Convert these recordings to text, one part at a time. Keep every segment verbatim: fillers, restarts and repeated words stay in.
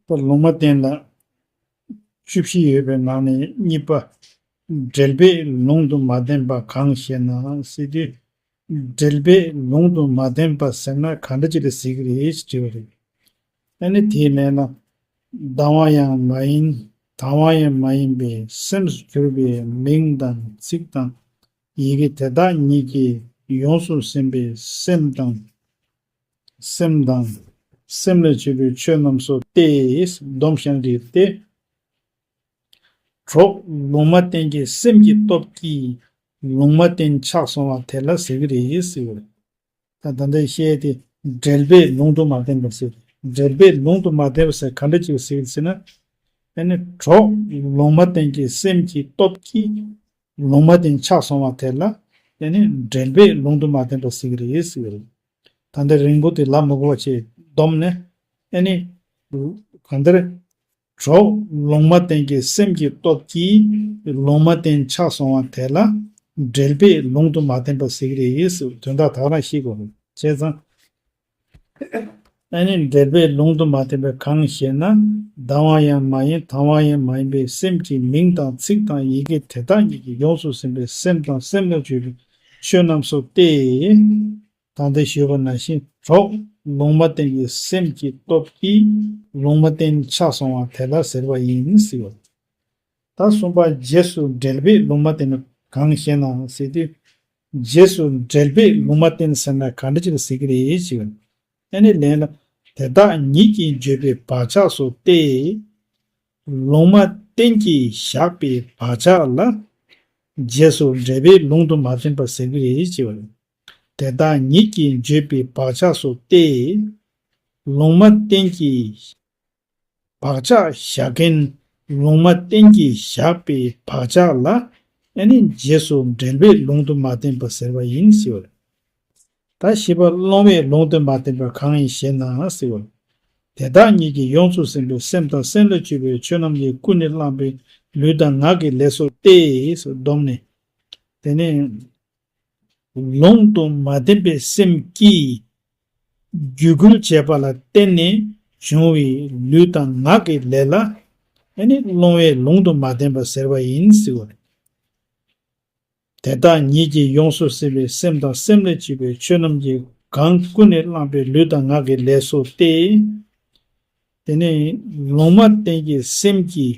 ད་ལུང་མ་བསྟན་ལ་བཅུ་བཞི་ཡོད་པའི་ནང་ནས་གཉིས་པ། འབྲེལ་པས་ལུང་དུ་མ་བསྟན་པ་གང་ཞེ་ན་ཟེར་དུས། འབྲེལ་པས་ལུང་དུ་མ་བསྟན་པ་ཟེར་ན་ག་འདྲ་ཅིག་ལ་ཟེར་གི་རེད་ཞེས་དྲིས་པ་རེད། ཨ་ནི་དེའི་ལན་ལ། ལྡང་བ་ཡང་མ་ཡིན་དང་བ་ཡང་མ་ཡིན་པའི་སེམས་སུ་གྱུར་པའི་མིང་དང་ཚིག་དང་ཡི་གེ་དེ་དག་ཉིད་ཀྱིས་ཡོངས་སུ་ཟིན་པའི་སེམས་དང་། སེམས་དང་། སེམས་ལས་བྱུང་བའི་ཆོས་རྣམས་སོ་སྟེ། སྡོམ་ཞེས་རིགས་ཏེ། གྲོགས་ལུང་མ་བསྟན་གྱི་སེམས་ཀྱི་སྟོབས་ཀྱིས་ལུང་མ་བསྟན་ཆགས་སོང་བ་དེ་ལ་ཟེར་གྱི་རེད་ཟེར་བ་རེད། ད་ད་ལྟ་བཤད་དེ་འབྲེལ་པས་ལུང་དུ་མ་བསྟན་པ་ཟེར། འབྲེལ་པས་ལུང་དུ་མ་བསྟན་པ་ཟེར་ག་འདྲ་ཅིག་ཟེར་ཟེར་ན། ཨ་ནི་གྲོགས་ལུང་མ་བསྟན་གྱི་སེམས་ཀྱི་སྟོབས་ཀྱིས་ལུང་མ་བསྟན་ཆགས་སོང་བ་དེ་ལ་ཨ་ནི་འབྲེལ་པས་ལུང་དུ་མ་བསྟན་པ་ཟེར་གྱི་རེད་ཟེར་བ་རེད། ད་ལྟ་རིང་པོ་དེ་ལབ་མི་དགོས་པ་བྱས་སྡོམ་ནས། ཨ་ནི་གང་ལྟར། གྲོགས་ལུང་མ་བསྟན་གྱི་སེམས་ཀྱི་སྟོབས་ཀྱིས་ལུང་མ་བསྟན་ཆགས་སོང་བ་དེ་ལ་འབྲེལ་པས་ལུང་དུ་མ་བསྟན་པ་ཟེར་གྱི་རེད་ཟེར་དོན་དག་ད་ག་རང་ཤེས་དགོས་རེད། བྱས་ཙང་། ཨ་ནི་འབྲེལ་པས་ལུང་དུ་མ་བསྟན་པ་གང་ཞེ་ན། ལྡང་བ་ཡང་མ་ཡིན་དང་བ་ཡང་མ་ཡིན་པའི་སེམས་ཀྱི་མིང་དང་ཚིག་དང་ཡི་གེ་དེ་དག་ཉིད་ཀྱིས་ཡོངས་སུ་ཟིན་པའི་སེམས་དང་སེམས་ལས་བྱུང་བའི་ཆོས་རྣམས་སོ་སྟེ། ད་ལྟ་ཞུས་པ་ནང་བཞིན་གྲོགས་ལུང་མ་བསྟན་གྱི་སེམས་ཀྱི་སྟོབས་ཀྱིས་ལུང་མ་བསྟན་ཆགས་སོང་བ་དེ་ལ་ཟེར་བ་ཡིན་ཟེར་བ། ད་གསུམ་པ་རྗེས་སུ་འབྲེལ་པས་ལུང་མ་བསྟན་གང་ཞེ་ན་ཟེར་དུས། རྗེས་སུ་འབྲེལ་པས་ལུང་མ་བསྟན་ཟེར་ན་ག་འདྲ་ཅིག་ཟེར་གྱི་རེད་ཅེས། ཨ་ནི་ལན་ལ། དེ་དག་ཉིད་ཀྱིས་བརྗོད་པའི་བག་ཆགས་སོ་སྟེ། ལུང་མ་བསྟན་གྱིས་བཞག་པའི་བག་ཆགས་ལ། རྗེས་སུ་འབྲེལ་པས་ལུང་དུ་མ་བསྟན་པ་ཟེར་གྱི་རེད་ཅེས་པ་རེད། དེ་དག་ཉིད་ཀྱིས་བརྗོད་པའི་བག་ཆགས་སོ་སྟེ། ལུང་མ་བསྟན་གྱིས་བག་ཆགས་བཞག་མཁན། ལུང་མ་བསྟན་གྱིས་བཞག་པའི་བག་ཆགས་ལ། ཨ་ནི་རྗེས་སུ་འབྲེལ་པས་ལུང་དུ་མ་བསྟན་པ་ཟེར་བ་ཡིན་ཞེས་པ་རེད། ད་བཞི་པ་སློང་བས་ལུང་དུ་མ་བསྟན་པ་གང་ཡིན་ཞེ་ན་ཟེར་བ། དེ་དག་ཉིད་ཀྱིས་ཡོངས་སུ་ཟིན་པའི་སེམས་དང་སེམས་ལས་བྱུང་བའི་ཆོས་རྣམས་ཀྱིས་ཀུན་ནས་བསླངས་པའི་ལུས་དང་ངག་གི་ལས་སོ་སྟེ། སྡོམ་ནི། དེ་ནས། ལུང་དུ་མ་བསྟན་པའི་སེམས་ཀྱིས་རྒྱུད་བསྐུལ་བྱས་པ་ལ་བརྟེན་ནས་བྱུང་བའི་ལུས་དང་ངག་གི་ལས་ལ། ཨ་ནི་སློང་བས་ལུང་དུ་མ་བསྟན་པ་ཟེར་བ་ཡིན་ཟེར་བ་རེད། དེ་དག་ཉིད་ཀྱིས་ཡོངས་སུ་ཟིན་པའི་སེམས་དང་སེམས་ལས་བྱུང་བའི་ཆོས་རྣམས་ཀྱིས་གང་ཀུན་ནས་བསླངས་པའི་ལུས་དང་ངག་གི་ལས་སོ་སྟེ། དེ་ནས་ལུང་མ་བསྟན་གྱི་སེམས་ཀྱིས་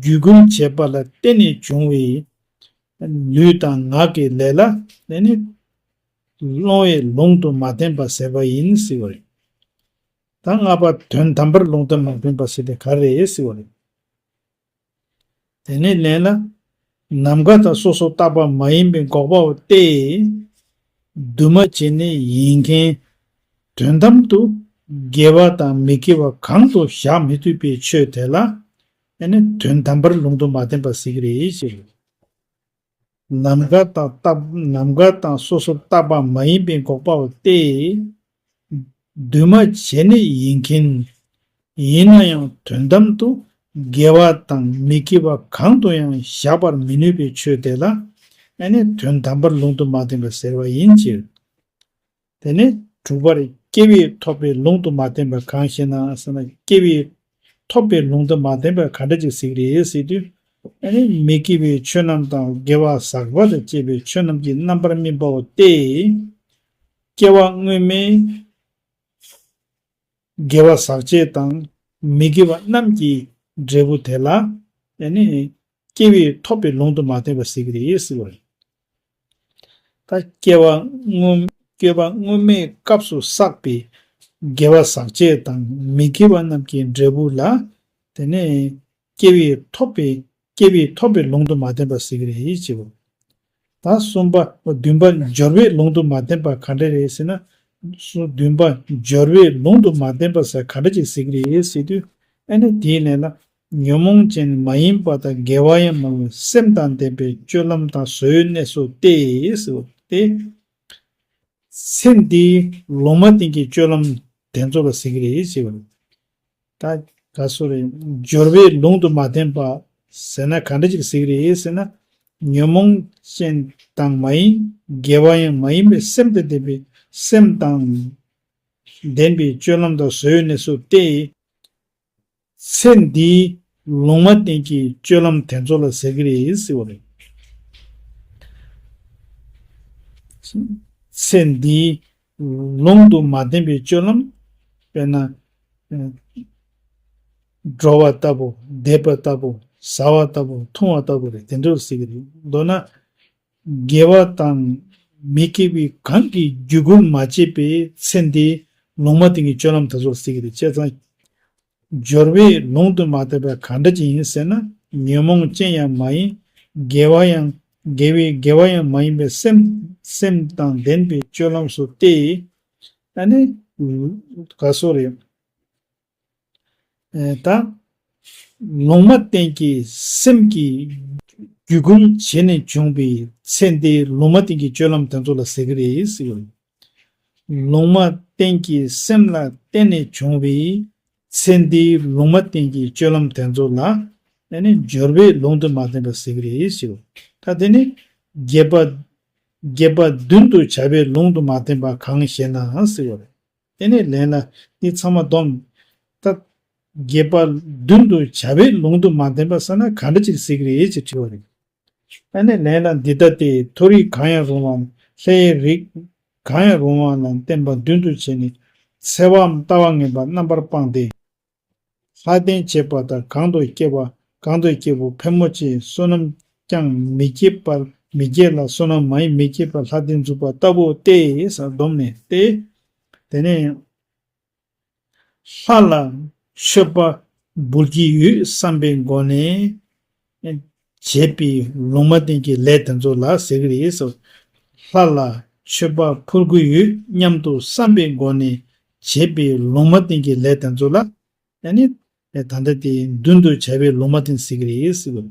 རྒྱུད་བསྐུལ་བྱས་པ་ལ་བརྟེན་ནས་བྱུང་བའི་ལུས་དང་ངག་གི་ལས་ལ་དེ་ནི་སློང་བས་ལུང་དུ་མ་བསྟན་པ་ཟེར་བ་ཡིན་ཟེར་བ་རེད། ད་ལྔ་པ་དོན་དམ་པར་ལུང་དུ་མ་བསྟན་པ་ཟེར་དེ་ག་རེ་རེད་ཟེར་བ་རེད། དེ་ནས་ལན་ལ། ནམ་མཁའ་དང་སོ་སོར་བརྟགས་པ་མ་ཡིན་པའི་འགོག་པའོ་སྟེ། འདུས་མ་བྱས་ནི་ཡིན་མཁན། དོན་དམ་དུ་དགེ་བ་དང་མི་དགེ་བ་གང་དུ་བཞག་མི་ཐུབ་པའི་ཆོས་དེ་ལ། ཨ་ནི་དོན་དམ་པར་ལུང་དུ་མ་བསྟན་པ་ཟེར་གྱི་རེད་ཞེས། ནམ་མཁའ་དང་བརྟགས་ནམ་མཁའ་དང་སོ་སོར་བརྟགས་པ་མ་ཡིན་པའི་འགོག་པའོ་སྟེ། འདུས་མ་བྱས་ནི་ཡིན་མཁན། ཡིན་ན་ཡང་དོན་དམ་དུ་དགེ་བ་དང་མི་དགེ་བ་གང་དུ་ཡང་བཞག་པར་མི་ནུས་པའི་ཆོས་དེ་ལ། ཨ་ནི་དོན་དམ་པར་ལུང་དུ་མ་བསྟན་པ་ཟེར་བ་ཡིན་ཕྱིར། དེ་ནས་དྲུག་པར་སྐྱེ་བས་ཐོབ་པའི་ལུང་དུ་མ་བསྟན་པ་གང་ཞེ་ན་ཟེར་ན། སྐྱེ་བས་ཐོབ་པའི་ལུང་དུ་མ་བསྟན་པ་ག་འདྲ་ཅིག་ཟེར་གྱི་རེད་ཟེར་དུས། ཨ་ནི་མི་དགེ་བའི་ཆོས་རྣམས་དང་དགེ་བ་ཟག་པ་དང་བཅས་པའི་ཆོས་རྣམས་ཀྱི་རྣམ་པར་སྨིན་པའོ་སྟེ། སྐྱེ་བ་སྔོན་མའི་དགེ་བ་ཟག་བཅས་དང་མི་དགེ་བ་རྣམས་ཀྱི་འབྲས་བུ་དེ་ལ་ཨ་ནི་སྐྱེ་བས་ཐོབ་པའི་ལུང་དུ་མ་བསྟན་པ་ཟེར་གྱི་རེད་ཟེར་བ་རེད། ད་སྐྱེ་བ་སྔོན་སྐྱེ་བ་སྔོན་མའི་སྐབས་སུ་བསགས་པའི་དགེ་བ་ཟག་བཅས་དང་མི་དགེ་བ་རྣམས་ཀྱི་འབྲས་བུ་ལ། དེ་ནས་སྐྱེ་བས་ཐོབ་པའི་སྐྱེ་བས་ཐོབ་པའི་ལུང་དུ་མ་བསྟན་པ་ཟེར་གྱི་རེད་ཅེས་པ། ད་གསུམ་པ་བདུན་པ་སྦྱོར་བས་ལུང་དུ་མ་བསྟན་པ་ག་འདྲ་རེད་ཟེར་ན། སུ་བདུན་པ་སྦྱོར་བས་ལུང་དུ་མ་བསྟན་པ་ཟེར་ག་འདྲ་ཅིག་ཟེར་གྱི་རེད་ཟེར་དུས། ཨ་ནི་དེའི་ལན་ལ། ཉོན་མོངས་ཅན་མ་ཡིན་པ་དང་དགེ་བ་ཡང་མ་ཡིན་སེམས་དང་ལྡན་པའི་སྤྱོད་ལམ་དང་བཟོའི་གནས་སོ་སྟེ་ཟེར་བ་སྟེ། ཚེ་འདིའི་ལུང་མ་བསྟན་གྱི་སྤྱོད་ལམ་དེ་ཚོ་ལ་ཟེར་གྱི་རེད་ཟེར་བ་རེད། ད་ག་སོ་རེད། སྦྱོར་བས་ལུང་དུ་མ་བསྟན་པ་ཟེར་ན་ག་འདྲ་ཅིག་ཟེར་གྱི་རེད་ཟེར་ན། ཉོན་མོངས་ཅན་དང་མ་ཡིན་དགེ་བ་ཡང་མ་ཡིན་པའི་སེམས་དང་ལྡན་པའི་སེམས་དང་ལྡན་པའི་སྤྱོད་ལམ་དང་བཟོའི་གནས་སོ་སྟེ། ཚེ་འདིའི་ལུང་མ་བསྟན་གྱི་སྤྱོད་ལམ་དེ་ཚོ་ལ་ཟེར་གྱི་རེད་ཟེར་བ་རེད། ཚེ་འདིའི་ལུང་དུ་མ་བསྟན་པའི་སྤྱོད་ལམ། དཔེར་ན། འགྲོ་བ་ལྟ་བུ། བསྡད་པ་ལྟ་བུ། ཟ་བ་ལྟ་བུ། འཐུང་བ་ལྟ་བུ་རེད། དེ་འདྲ་ཟེར་གྱི་རེད། མདོར་ན། དགེ་བ་དང་མི་དགེ་བའི་གང་གི་རྒྱུད་སྐུལ་མ་བྱས་པའི་ཚེ་འདིའི་ལུང་མ་བསྟན་གྱི་སྤྱོད་ལམ་དེ་ཚོར་ཟེར་གྱི་རེད། བྱས་ཙང་། སྦྱོར་བས་ལུང་དུ་མ་བསྟན་པ་གང་འདྲ་ཅིག་ཡིན་ཟེར་ན། ཉོན་མོངས་ཅན་ཡང་མ་ཡིན། དགེ་བ་ཡང་། དགེ་བའི་དགེ་བ་ཡང་མ་ཡིན་པའི་སེམས། སེམས་དང་ལྡན་པའི་སྤྱོད་ལམ་སོགས་ཏེ། ཨ་ནི། ག་སོགས་རེད། ད། ལུང་མ་བསྟན་གྱི་སེམས་ཀྱི་རྒྱུད་སྐུལ་བྱས་ནས་བྱུང་བའི་ཚེ་འདིའི་ལུང་མ་བསྟན་གྱི་སྤྱོད་ལམ་དེ་ཚོ་ལ་ཟེར་གྱི་རེད་ཟེར་བ། ལུང་མ་བསྟན་གྱི་སེམས་ལ་བརྟེན་ནས་བྱུང་བའི་ཚེ་འདིའི་ལུང་མ་བསྟན་གྱི་སྤྱོད་ལམ་དེ་ཚོ་ལ། ཨ་ནི་སྦྱོར་བས་ལུང་དུ་མ་བསྟན་པ་ཟེར་གྱི་རེད་ཟེར་བ། ད་དེ་ནི། རྒྱས་པ། རྒྱས་པ་མདུན་དུ་བྱ་བས་ལུང་དུ་མ་བསྟན་པ་གང་ཞེ་ན་ཟེར་བ་རེད། དེ་ནས་ལན་ལ་འདི་ཚང་མ་སྡོམ། ད། རྒྱས་པ་མདུན་དུ་བྱ་བས་ལུང་དུ་མ་བསྟན་པ་ཟེར་ན་ག་འདྲ་ཅིག་ཟེར་གྱི་རེད་ཅེས་དྲི་བ་རེད། ཨ་ནི་ལན་ལ་འདི་ལྟ་སྟེ། མཐོ་རིས་གང་ཡང་རུང་བ། ལྷའི་རིས་གང་ཡང་རུང་བ་ལ་བརྟེན་པ་མདུན་དུ་བྱས་ནས་འཚེ་བའམ་ལྟ་བ་ངན་པ་རྣམ་པར་སྤངས་ཏེ། ལྷ་ལྡན་བྱེད་པ་དང་། གང་དུ་སྐྱེ་བ། གང་དུ་སྐྱེ་བོ་ཕལ་མོ་ཆེའི་བསོད་ནམས་ཀྱང་མི་བསྐྱེད་པར། མི་བསྐྱེད་ལ་བསོད་ནམས་མ་ཡིན་མི་བསྐྱེད་པར་ལྷ་ལྡན་འཛུགས་པ་ལྟ་བུ་སྟེ་ཟེར་སྡོམ་ནས་ཏེ། དེ་ནས། ལྷ་ལ་མཆོད་པ་འབུལ་གྱི་ཡོད་བསམ་པའི་སྒོ་ནས་བྱས་པའི་ལུང་མ་བསྟན་གྱི་ལས་དེ་ཚོ་ལ་ཟེར་གྱི་རེད་ཟེར། ལྷ་ལ་མཆོད་པ་ཕུལ་གྱི་ཡོད་སྙམ་དུ་བསམ་པའི་སྒོ་ནས་བྱས་པའི་ལུང་མ་བསྟན་གྱི་ལས་དེ་ཚོ་ལ། ཨ་ནི། ད་ལྟ་དེ་མདུན་དུ་བྱ་བའི་ལུང་མ་བསྟན་ཟེར་གྱི་རེད་ཟེར་གྱི་རེད།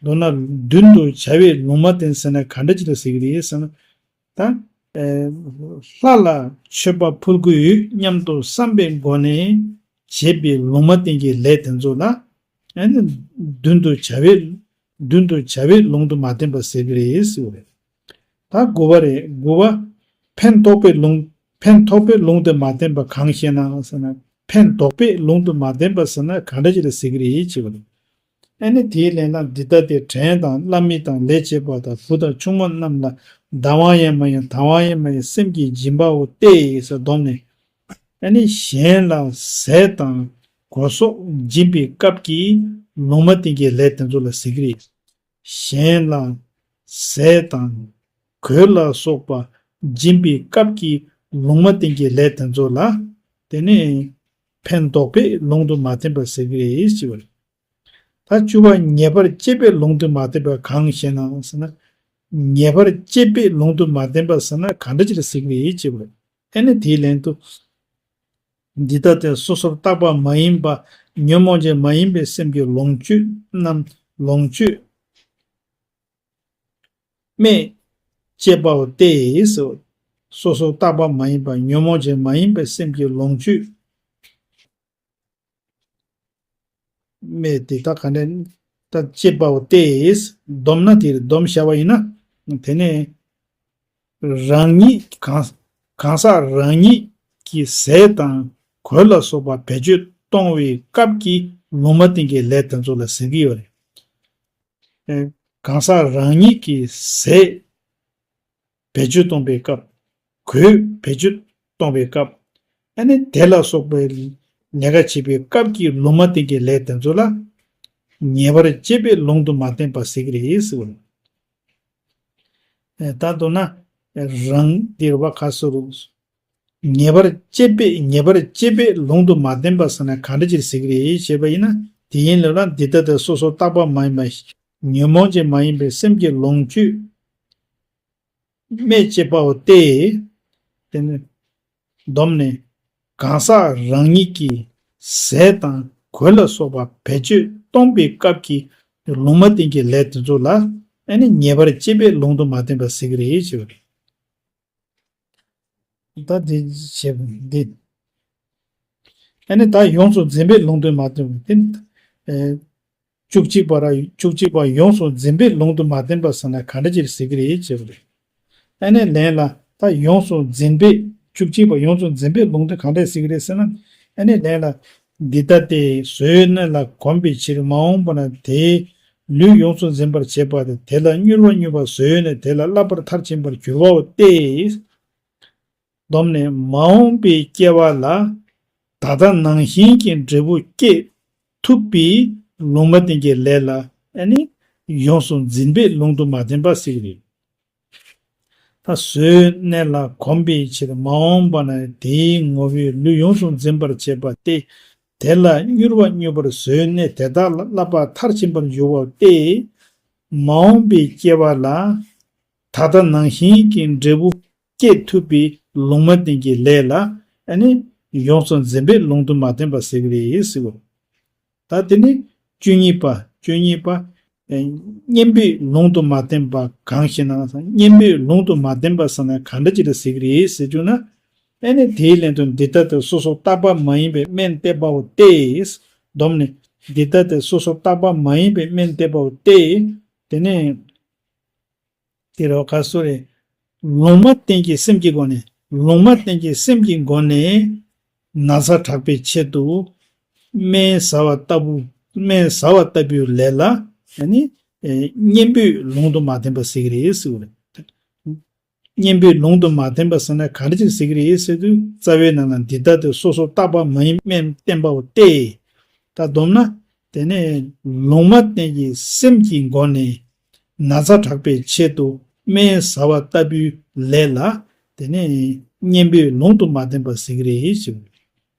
མདོར་ན་མདུན་དུ་བྱ་བའི་ལུང་མ་བསྟན་ཟེར་ན་ག་འདྲ་ཅིག་ལ་ཟེར་གྱི་རེད་ཟེར་ན། ད། ལྷ་ལ་མཆོད་པ་ཕུལ་གྱི་ཡོད་སྙམ་དུ་བསམ་པའི་སྒོ་ནས་བྱས་པའི་ལུང་མ་བསྟན་གྱི་ལས་དེ་ཚོ་ལ། ཨ་ནི། མདུན་དུ་བྱ་བའི། མདུན་དུ་བྱ་བའི་ལུང་དུ་མ་བསྟན་པ་ཟེར་གྱི་རེད་ཟེར་བ་རེད། ད་དགུ་པ་རེད། དགུ་པ། ཕན་འདོགས་པའི་ལུང་། ཕན་འདོགས་པའི་ལུང་དུ་མ་བསྟན་པ་གང་ཞེ་ན་ཟེར་ན། ཕན་འདོགས་པའི་ལུང་དུ་མ་བསྟན་པ་ཟེར་ན་ག་འདྲ་ཅིག་ལ་ཟེར་གྱི་རེད་ཅེས་པ་རེད། ཨ་ནི་དེའི་ལན་ལ་འདི་ལྟ་སྟེ། བྲན་དང་བླ་མ་དང་ལས་བྱེད་པ་དང་བུ་དང་ཆུང་མ་རྣམས་ལ་སྡང་བ་ཡང་མ་ཡིན་དང་བ་ཡང་མ་ཡིན་སེམས་ཀྱིས་སྦྱིན་པའོ་སྟེ་ཟེར་སྡོམ་ནས། ཨ་ནི་གཞན་ལ་ཟས་དང་གོས་སོགས་སྦྱིན་པའི་སྐབས་ཀྱི་ལུང་མ་བསྟན་གྱི་ལས་དེ་ཚོ་ལ་ཟེར་གྱི་རེད། གཞན་ལ་ཟས་དང་གོས་ལ་སོགས་པ་སྦྱིན་པའི་སྐབས་ཀྱི་ལུང་མ་བསྟན་གྱི་ལས་དེ་ཚོ་ལ། དེ་ནི་ཕན་འདོགས་པའི་ལུང་དུ་མ་བསྟན་པ་ཟེར་གྱི་རེད་ཅེས་པ་རེད། ད་བཅུ་པ། ཉེས་པར་སྤྱད་པའི་ལུང་དུ་མ་བསྟན་པ་གང་ཞེ་ན་ཟེར་ན། ཉེས་པར་སྤྱད་པའི་ལུང་དུ་མ་བསྟན་པ་ཟེར་ན་ག་འདྲ་ཅིག་ལ་ཟེར་གྱི་རེད་ཅེས་པ་རེད། ཨ་ནི་དེའི་ལན་དུ། འདི་ལྟ་སྟེ། སོ་སོར་བརྟགས་པ་མ་ཡིན་པ། ཉོན་མོངས་ཅན་མ་ཡིན་པའི་སེམས་ཀྱི་ལོངས་སྤྱོད་རྣམས་ལོངས་སྤྱོད་སྨོས་ཅེས་པའོ་སྟེ། སོ་སོར་བརྟགས་པ་མ་ཡིན་པ། ཉོན་མོངས་ཅན་མ་ཡིན་པའི་སེམས་ཀྱི་ལོངས་སྤྱོད་སྨོས་ཏེ། ད་ག་ནས་ད་ཅེས་པའོ་སྟེ། སྡོམ་ན་དེ་རེད། སྡོམ་བྱ་བ་ཡིན་ན། དེ་ནས་རང་ཉིད་གང་གང་ཟག་རང་ཉིད་ཀྱི་ཟས་དང་གོས་ལ་སོགས་པ་བེད་སྤྱོད་གཏོང་བའི་སྐབས་ཀྱི་ལུང་མ་བསྟན་གྱི་ལས་དེ་ཚོ་ལ་ཟེར་གྱི་ཡོད་རེད། ཨེ། གང་ཟག་རང་ཉིད་ཀྱི་ཟས་བེད་སྤྱོད་གཏོང་བའི་སྐབས། གོས་བེད་སྤྱོད་གཏོང་བའི་སྐབས། ཨ་ནི་དེ་ལ་སོགས་པའི་ལས་ཀ་བྱེད་པའི་སྐབས་ཀྱི་ལུང་མ་བསྟན་གྱི་ལས་དེ་ཚོ་ལ། ཉེས་པར་སྤྱད་པའི་ལུང་དུ་མ་བསྟན་པ་ཟེར་གྱི་རེད་ཟེར་བ། ཨེ། ད་མདོར་ན། རང་འདིར་བ་ཁ་སོ་རུ། ཉེས་པར་སྤྱད་པའི། ཉེས་པར་སྤྱད་པའི་ལུང་དུ་མ་བསྟན་པ་ཟེར་ན་ག་འདྲ་ཅིག་ཟེར་གྱི་རེད་ཞེས་པ་ཡིན་ན། དེ་ཡིན་ལ་ལ་འདི་ལྟ་སྟེ། སོ་སོར་བརྟགས་པ་མ་ཡིན་པ། ཉོན་མོངས་ཅན་མ་ཡིན་པའི་སེམས་ཀྱི་ལོངས་སྤྱོད་སྨོས་ཅེས་པའོ་སྟེ། དེ་ནི་སྡོམ་ནས། གང་ཟག་རང་ཉིད་ཀྱི་ཟས་དང་གོས་ལ་སོགས་པ་བེད་སྤྱོད་གཏོང་བའི་སྐབས་ཀྱི་ལུང་མ་བསྟན་གྱི་ལས་དེ་ཚོ་ལ། ཨ་ནི་ཉེས་པར་སྤྱད་པའི་ལུང་དུ་མ་བསྟན་པ་ཟེར་གྱི་རེད་ཞེས་པ་རེད། ད་འདི་བྱེད་པ་འདི། ཨ་ནི་ད་ཡོངས་སུ་འཛིན་པའི་ལུང་དུ་མ་བསྟན་པ་དེ། ཨེ། བཅུ་གཅིག་པ་ར། བཅུ་གཅིག་པ། ཡོངས་སུ་འཛིན་པའི་ལུང་དུ་མ་བསྟན་པ་ཟེར་ན་ག་འདྲ་ཅིག་ཟེར་གྱི་རེད་ཅེས་པ་རེད། ཨ་ནི་ལན་ལ། ད་ཡོངས་སུ་འཛིན་པའི། བཅུ་གཅིག་པ། ཡོངས་སུ་འཛིན་པའི་ལུང་དུ་ག་འདྲ་ཟེར་གྱི་རེད་ཟེར་ན། ཨ་ནི་ལན་ལ། འདི་ལྟ་སྟེ། བཟོའི་གནས་ལ་གོམས་པའི་ཕྱིར་མ་འོངས་པ་ན་དེའི་ལུས་ཡོངས་སུ་འཛིན་པར་བྱེད་པ་སྟེ། དེ་ལ་མྱུར་བ་མྱུར་བར་བཟོའི་གནས་དེ་ལ་བསླབ་པར་མཐར་ཕྱིན་པར་འགྱུར་བའོ་སྟེ། བསྡོམས་ནས་མ་འོངས་པའི་སྐྱེ་བ་ལ་ད་ལྟ་ནང་བཞིན་གྱི་འབྲས་བུ་སྐྱེ་ཐུབ་པའི་ལུང་མ་བསྟན་གྱི་ལས་ལ་ཨ་ནི་ཡོངས་སུ་འཛིན་པའི་ལུང་དུ་མ་བསྟན་པ་ཟེར་གྱི་རེད། ད་བཟོའི་གནས་ལ་གོམས་པའི་ཕྱིར་མ་འོངས་པ་ན་དེའི་ངོ་བོས་ལུས་ཡོངས་སུ་འཛིན་པར་བྱེད་པ་སྟེ། དེ་ལ་མྱུར་བ་མྱུར་བར་བཟོའི་གནས་དེ་དག་ལ་བསླབ་པ་མཐར་ཕྱིན་པར་འགྱུར་བ་སྟེ། མ་འོངས་པའི་སྐྱེ་བ་ལ་ད་ལྟ་ནང་བཞིན་གྱི་འབྲས་བུ་སྐྱེ་ཐུབ་པའི་ལུང་མ་བསྟན་གྱི་ལས་ལ་ཨ་ནི་ཡོངས་སུ་འཛིན་པའི་ལུང་དུ་མ་བསྟན་པ་ཟེར་གྱི་རེད་ཟེར་བ། ད་དེ་ནི་བཅུ་གཉིས་པ། བཅུ་གཉིས་པ། ཨེ། གཉེན་པོའི་ལུང་དུ་མ་བསྟན་པ་གང་ཞེ་ན། གཉེན་པོའི་ལུང་དུ་མ་བསྟན་པ་ཟེར་ན་གང་འདྲ་ཅིག་ལ་ཟེར་གྱི་རེད་ཟེར་བཅུག་ན། ཨེ་ནི་དེའི་ལན་དུ་འདི་ལྟ་སྟེ། སོ་སོར་བརྟགས་པ་མ་ཡིན་པའི་སྨན་བསྟེན་པའོ་སྟེ། བསྡོམས་ནས་འདི་ལྟ་སྟེ། སོ་སོར་བརྟགས་པ་མ་ཡིན་པའི་སྨན་བསྟེན་པའོ་སྟེ། དེ་ནས་དེ་རུ་ག་སོ་རེ། ལུང་མ་བསྟན་གྱི་སེམས་ཀྱི་སྒོ་ནས། ལུང་མ་བསྟན་གྱི་སེམས་ཀྱི་སྒོ་ནས་ན་ཚ་དྲག་པའི་ཆེད་དུ་སྨན་ཟ་བ་ལྟ་བུ། སྨན་ཟ་བ་ལྟ་བུའི་ལས་ལ་ཨ་ནི་གཉེན་པོའི་ལུང་དུ་མ་བསྟན་པ་ཟེར་གྱི་རེད་ཟེར་བ་རེད། གཉེན་པོའི་ལུང་དུ་མ་བསྟན་པ་ཟེར་ན་ག་འདྲ་ཅིག་ཟེར་གྱི་རེད་ཟེར་དུས། རྩ་བའི་ནང་ལ་འདི་ལྟ་སྟེ། སོ་སོར་བརྟགས་པ་མ་ཡིན་སྨན་བསྟེན་པའོ་སྟེ། ད་བསྡོམས་ན། དེ་ནས་ལུང་མ་བསྟན་གྱི་སེམས་ཀྱི་སྒོ་ནས་ན་ཚ་དྲག་པའི་ཆེད་དུ་སྨན་ཟ་བ་ལྟ་བུའི་ལས་ལ་དེ་ནས་གཉེན་པོའི་ལུང་དུ་མ་བསྟན་པ་ཟེར་གྱི་རེད་ཞེས།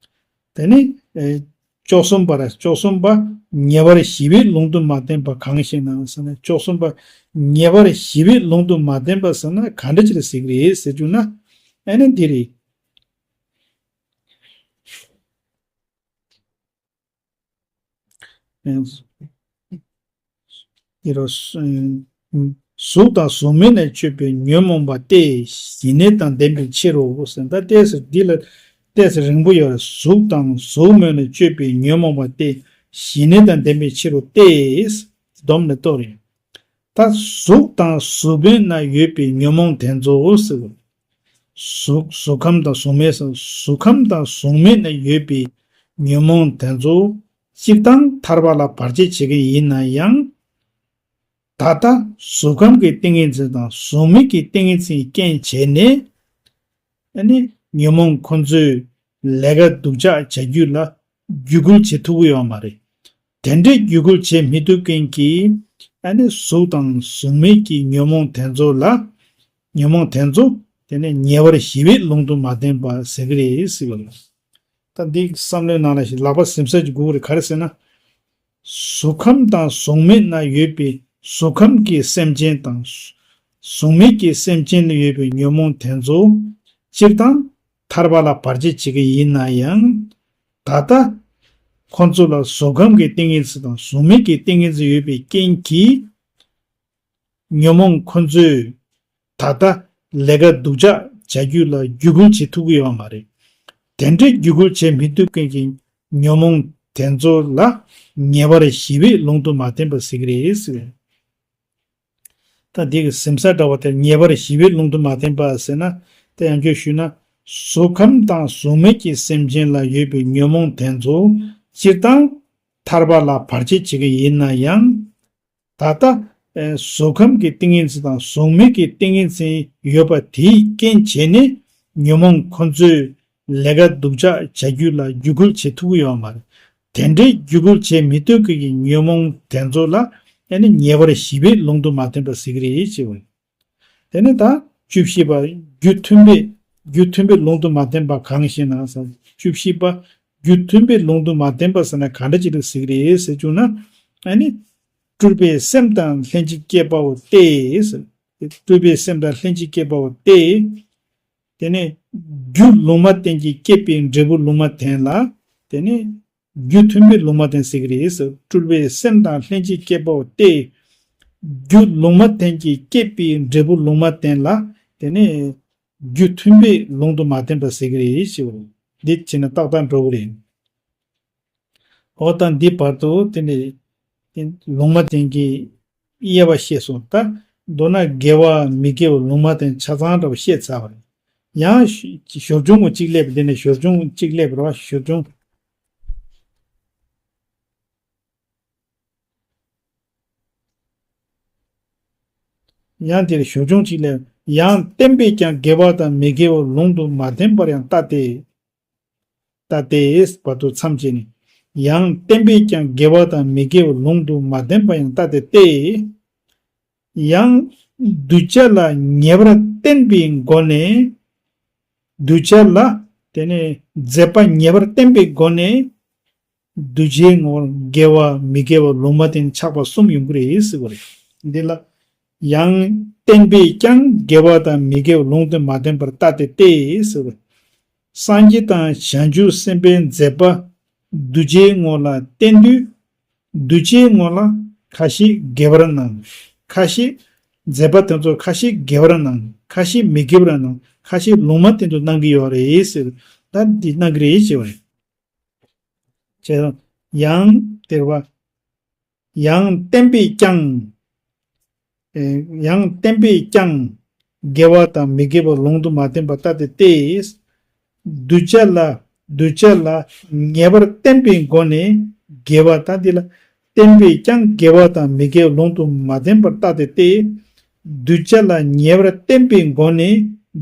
དེ་ནས་ཨེ། བཅུ་གསུམ་པ་རེད། བཅུ་གསུམ་པ། ཉེ་བར་ཞི་བའི་ལུང་དུ་མ་བསྟན་པ་གང་ཞེ་ན་ཟེར་ན། བཅུ་གསུམ་པ། ཉེ་བར་ཞི་བའི་ལུང་དུ་མ་བསྟན་པ་ཟེར་ན་ག་འདྲ་ཅིག་ལ་ཟེར་གྱི་རེད་ཟེར་བཅུག་ན། ཨ་ནི་འདི་རེད། ཨེ། འདི་རུ། གཟུགས་དང་གཟུགས་མེད་ནས་བསྐྱེད་པའི་ཉོན་མོངས་པ་སྟེ། ཞི་གནས་དང་ལྡན་པའི་ཕྱིར་རོ་ཟེར། ད་ཏོག་ཙམ་འདི་ལ་ཏོག་ཙམ་རིང་པོ་ཡོད་རེད། གཟུགས་དང་གཟུགས་མེད་ནས་བསྐྱེད་པའི་ཉོན་མོངས་པ་སྟེ། ཞི་གནས་དང་ལྡན་པའི་ཕྱིར་རོ་སྟེ། བསྡོམས་ནས་ལྟོས་རེད། ད་གཟུགས་དང་གཟུགས་མེད་ན་ཡོད་པའི་ཉོན་མོངས་དེ་ཚོ་ཟེར། གཟུགས། གཟུགས་ཁམས་དང་གཟུགས་མེད་ཟེར། གཟུགས་ཁམས་དང་གཟུགས་མེད་ན་ཡོད་པའི་ཉོན་མོངས་དེ་ཚོ་སྤྱིར་བཏང་ཐར་པ་ལ་བར་ཆད་བྱེད་མཁན་ཡིན་ན་ཡང་། ད་ལྟ་གཟུགས་ཁམས་ཀྱི་ཏིང་ངེ་འཛིན་དང་གཟུགས་མེད་ཀྱི་ཏིང་ངེ་འཛིན་རྐྱེན་བྱས་ནས། ཨ་ནི་ཉོན་མོངས་ཁོ་ཚོས་ལས་ཀ་སྡུག་ཅག་བྱ་རྒྱུ་ལ་བརྒྱུད་སྐུལ་བྱེད་ཐུབ་ཀྱི་ཡོད་མ་རེད། དེ་འདྲའི་བརྒྱུད་སྐུལ་བྱེད་མི་ཐུབ་མཁན་གྱི་ཨ་ནི་གཟུགས་དང་གཟུགས་མེད་ཀྱི་ཉོན་མོངས་དེ་ཚོ་ལ། ཉོན་མོངས་དེ་ཚོ་དེ་ནས་ཉེ་བར་ཞི་བའི་ལུང་དུ་མ་བསྟན་པ་ཟེར་གྱི་རེད་ཟེར་བ་ལ། ད་འདི་བསམ་བློའི་ནང་ལ་ཞིག་ལག་པ་ཟིན་ས་ཅིག་དགོས་རེད། ག་རེ་ཟེར་ན། གཟུགས་ཁམས་དང་གཟུགས་མེད་ན་ཡོད་པའི་གཟུགས་ཁམས་ཀྱི་སེམས་ཅན་དང་། གཟུགས་མེད་ཀྱི་སེམས་ཅན་ལ་ཡོད་པའི་ཉོན་མོངས་དེ་ཚོ་སྤྱིར་བཏང་ཐར་པ་ལ་བར་ཆད་བྱེད་ཀྱི་ཡིན་ན་ཡང་། ད་ལྟ་ཁོ་ཚོ་ལ་གཟུགས་ཁམས་ཀྱི་ཏིང་ངེ་འཛིན་དང་གཟུགས་མེད་ཀྱི་ཏིང་ངེ་འཛིན་ཡོད་པའི་རྐྱེན་གྱིས། ཉོན་མོངས་ཁོ་ཚོས་ད་ལྟ་ལས་ཀ་སྡུག་ཅག་བྱ་རྒྱུ་ལ་བརྒྱུད་སྐུལ་བྱེད་ཐུབ་ཀྱི་ཡོད་མ་རེད། དེ་འདྲའི་བརྒྱུད་སྐུལ་བྱེད་མི་ཐུབ་མཁན་གྱི་ཉོན་མོངས་དེ་ཚོ་ལ་ཉེ་བར་ཞི་བའི་ལུང་དུ་མ་བསྟན་པ་ཟེར་གྱི་རེད་ཟེར། ད་འདི་གི་ཟིན་ས་འདྲ་བ་དེར་ཉེ་བར་ཞི་བའི་ལུང་དུ་མ་བསྟན་པ་ཟེར་ན། དེ་ཡང་བསྐྱར་ཞུས་ན། གཟུགས་ཁམས་དང་གཟུགས་མེད་ཀྱི་སེམས་ཅན་ལ་ཡོད་པའི་ཉོན་མོངས་དེ་ཚོ་སྤྱིར་བཏང་ཐར་པ་ལ་བར་ཆད་བྱེད་ཀྱི་ཡིན་ན་ཡང་། ད་ལྟ། ཨེ། གཟུགས་ཁམས་ཀྱི་ཏིང་ངེ་འཛིན་དང་གཟུགས་མེད་ཀྱི་ཏིང་ངེ་འཛིན་ཡོད་པ་དེའི་རྐྱེན་བྱས་ནས་ཉོན་མོངས་ཁོ་ཚོས་ལས་ཀ་སྡུག་ཅག་བྱ་རྒྱུ་ལ་བརྒྱུད་སྐུལ་བྱེད་ཐུབ་ཀྱི་ཡོད་མ་རེད། དེ་འདྲའི་བརྒྱུད་སྐུལ་བྱེད་མི་ཐུབ་མཁན་གྱི་ཉོན་མོངས་དེ་ཚོ་ལ་ཨ་ནི་ཉེ་བར་ཞི་བའི་ལུང་དུ་མ་བསྟན་པ་ཟེར་གྱི་རེད་ཅེས་པ་རེད། དེ་ནས་ད་བཅུ་བཞི་པ། རྒྱུ་མཐུན་པའི། རྒྱུ་མཐུན་པའི་ལུང་དུ་མ་བསྟན་པ་གང་ཞེ་ན་ཟེར། བཅུ་བཞི་པ། རྒྱུ་མཐུན་པའི་ལུང་དུ་མ་བསྟན་པ་ཟེར་ན་ག་འདྲ་ཅིག་རེད་ཟེར་བཅུག་ན། ཨ་ནི། སྤྲུལ་པའི་སེམས་དང་ལྷན་ཅིག་སྐྱེས་པའོ་སྟེ། སྤྲུལ་པའི་སེམས་དང་ལྷན་ཅིག་སྐྱེས་པའོ་སྟེ། དེ་ནས་རྒྱུ་ལུང་མ་བསྟན་གྱིས་བསྐྱེད་པའི་འབྲས་བུ་ལུང་མ་བསྟན་ལ། དེ་ནས་རྒྱུ་མཐུན་པའི་ལུང་མ་བསྟན་ཟེར་གྱི་རེད། སྤྲུལ་པའི་སེམས་དང་ལྷན་ཅིག་སྐྱེས་པའོ་སྟེ། རྒྱུ་ལུང་མ་བསྟན་གྱིས་བསྐྱེད་པའི་འབྲས་བུ་ལུང་མ་བསྟན་ལ། དེ་ནས་རྒྱུ་མཐུན་པའི་ལུང་དུ་མ་བསྟན་པ་ཟེར་གྱི་རེད་ཞེས་པ་རེད། འདི་བྱས་ན་ཏག་ཏག་འགྲོ་གི་རེད། འོ་ད་འདི་བར་དུ་དེ་ནས་ལུང་མ་བསྟན་གྱི་དབྱེ་བ་བཤད་སོང་། ད་མདོར་ན་དགེ་བ་མི་དགེ་བ་ལུང་མ་བསྟན་ཆ་ཚང་འདྲ་བ་བཤད་ཚར་བ་རེད། ཡང་ཞོ་ཞོར་བྱུང་གཅིག་སླེབས། འདི་ནས་ཞོར་བྱུང་གཅིག་སླེབས་རོགས། ཞོར་བྱུང་། ཡང་དེར་ཞོ་ཆུང་གཅིག་ལས། ཡང་བརྟན་པས་ཀྱང་དགེ་བ་དང་མི་དགེ་བ་ལུང་དུ་མ་བསྟན་པར་ཡང་ལྟ་སྟེ། ལྟ་སྟེ་བར་དུ་མཚམས་བཅད་ནས། ཡང་བརྟན་པས་ཀྱང་དགེ་བ་དང་མི་དགེ་བ་ལུང་དུ་མ་བསྟན་པར་ཡང་ལྟ་སྟེ་སྟེ། ཡང་གདུལ་བྱ་ལ་ཉེ་བར་བསྟན་པའི་སྒོ་ནས། གདུལ་བྱ་ལ་དེ་ནས་མཛད་པ་ཉེ་བར་བསྟན་པའི་སྒོ་ནས། གདུལ་བྱའི་ངོར་དགེ་བ་མི་དགེ་བ་ལུང་མ་བསྟན་ཆགས་པ་གསུམ་ཡོང་གི་རེད་ཟེར་བ་རེད། འདི་ལ་ཡང་བསྟན་པས་ཀྱང་དགེ་བ་དང་མི་དགེ་བ་ལུང་དུ་མ་བསྟན་པར་ལྟ་སྟེ་སྟེ་ཟེར་བ། སངས་རྒྱས་དང་བྱང་ཆུབ་སེམས་དཔའི་མཛད་པ་གདུལ་བྱའི་ངོ་ལ་བསྟན་དུས། གདུལ་བྱའི་ངོ་ལ་ཁ་ཤས་དགེ་བར་སྣང་། ཁ་ཤས་མཛད་པ་དེ་ཚོ་ཁ་ཤས་དགེ་བར་སྣང་། ཁ་ཤས་མི་དགེ་བར་སྣང་། ཁ་ཤས་ལུང་མ་བསྟན་དུ་སྣང་གི་ཡོད་རེད་ཟེར། ད་འདི་སྣང་གི་རེད་ཅེས་པ་རེད། ཅེས་ཡང་དེར་བ། ཡང་བསྟན་པས་ཀྱང་། ཨེ། ཡང་བསྟན་པས་ཀྱང་དགེ་བ་དང་མི་དགེ་བ་ལུང་དུ་མ་བསྟན་པར་ལྟ་སྟེ་སྟེ། གདུལ་བྱ་ལ་གདུལ་བྱ་ལ་ཉེ་བར་བསྟན་པའི་སྒོ་ནས་དགེ་བ་དང་འདི་ལ་བསྟན་པས་ཀྱང་དགེ་བ་དང་མི་དགེ་བ་ལུང་དུ་མ་བསྟན་པར་ལྟ་སྟེ་སྟེ། གདུལ་བྱ་ལ་ཉེ་བར་བསྟན་པའི་སྒོ་ནས་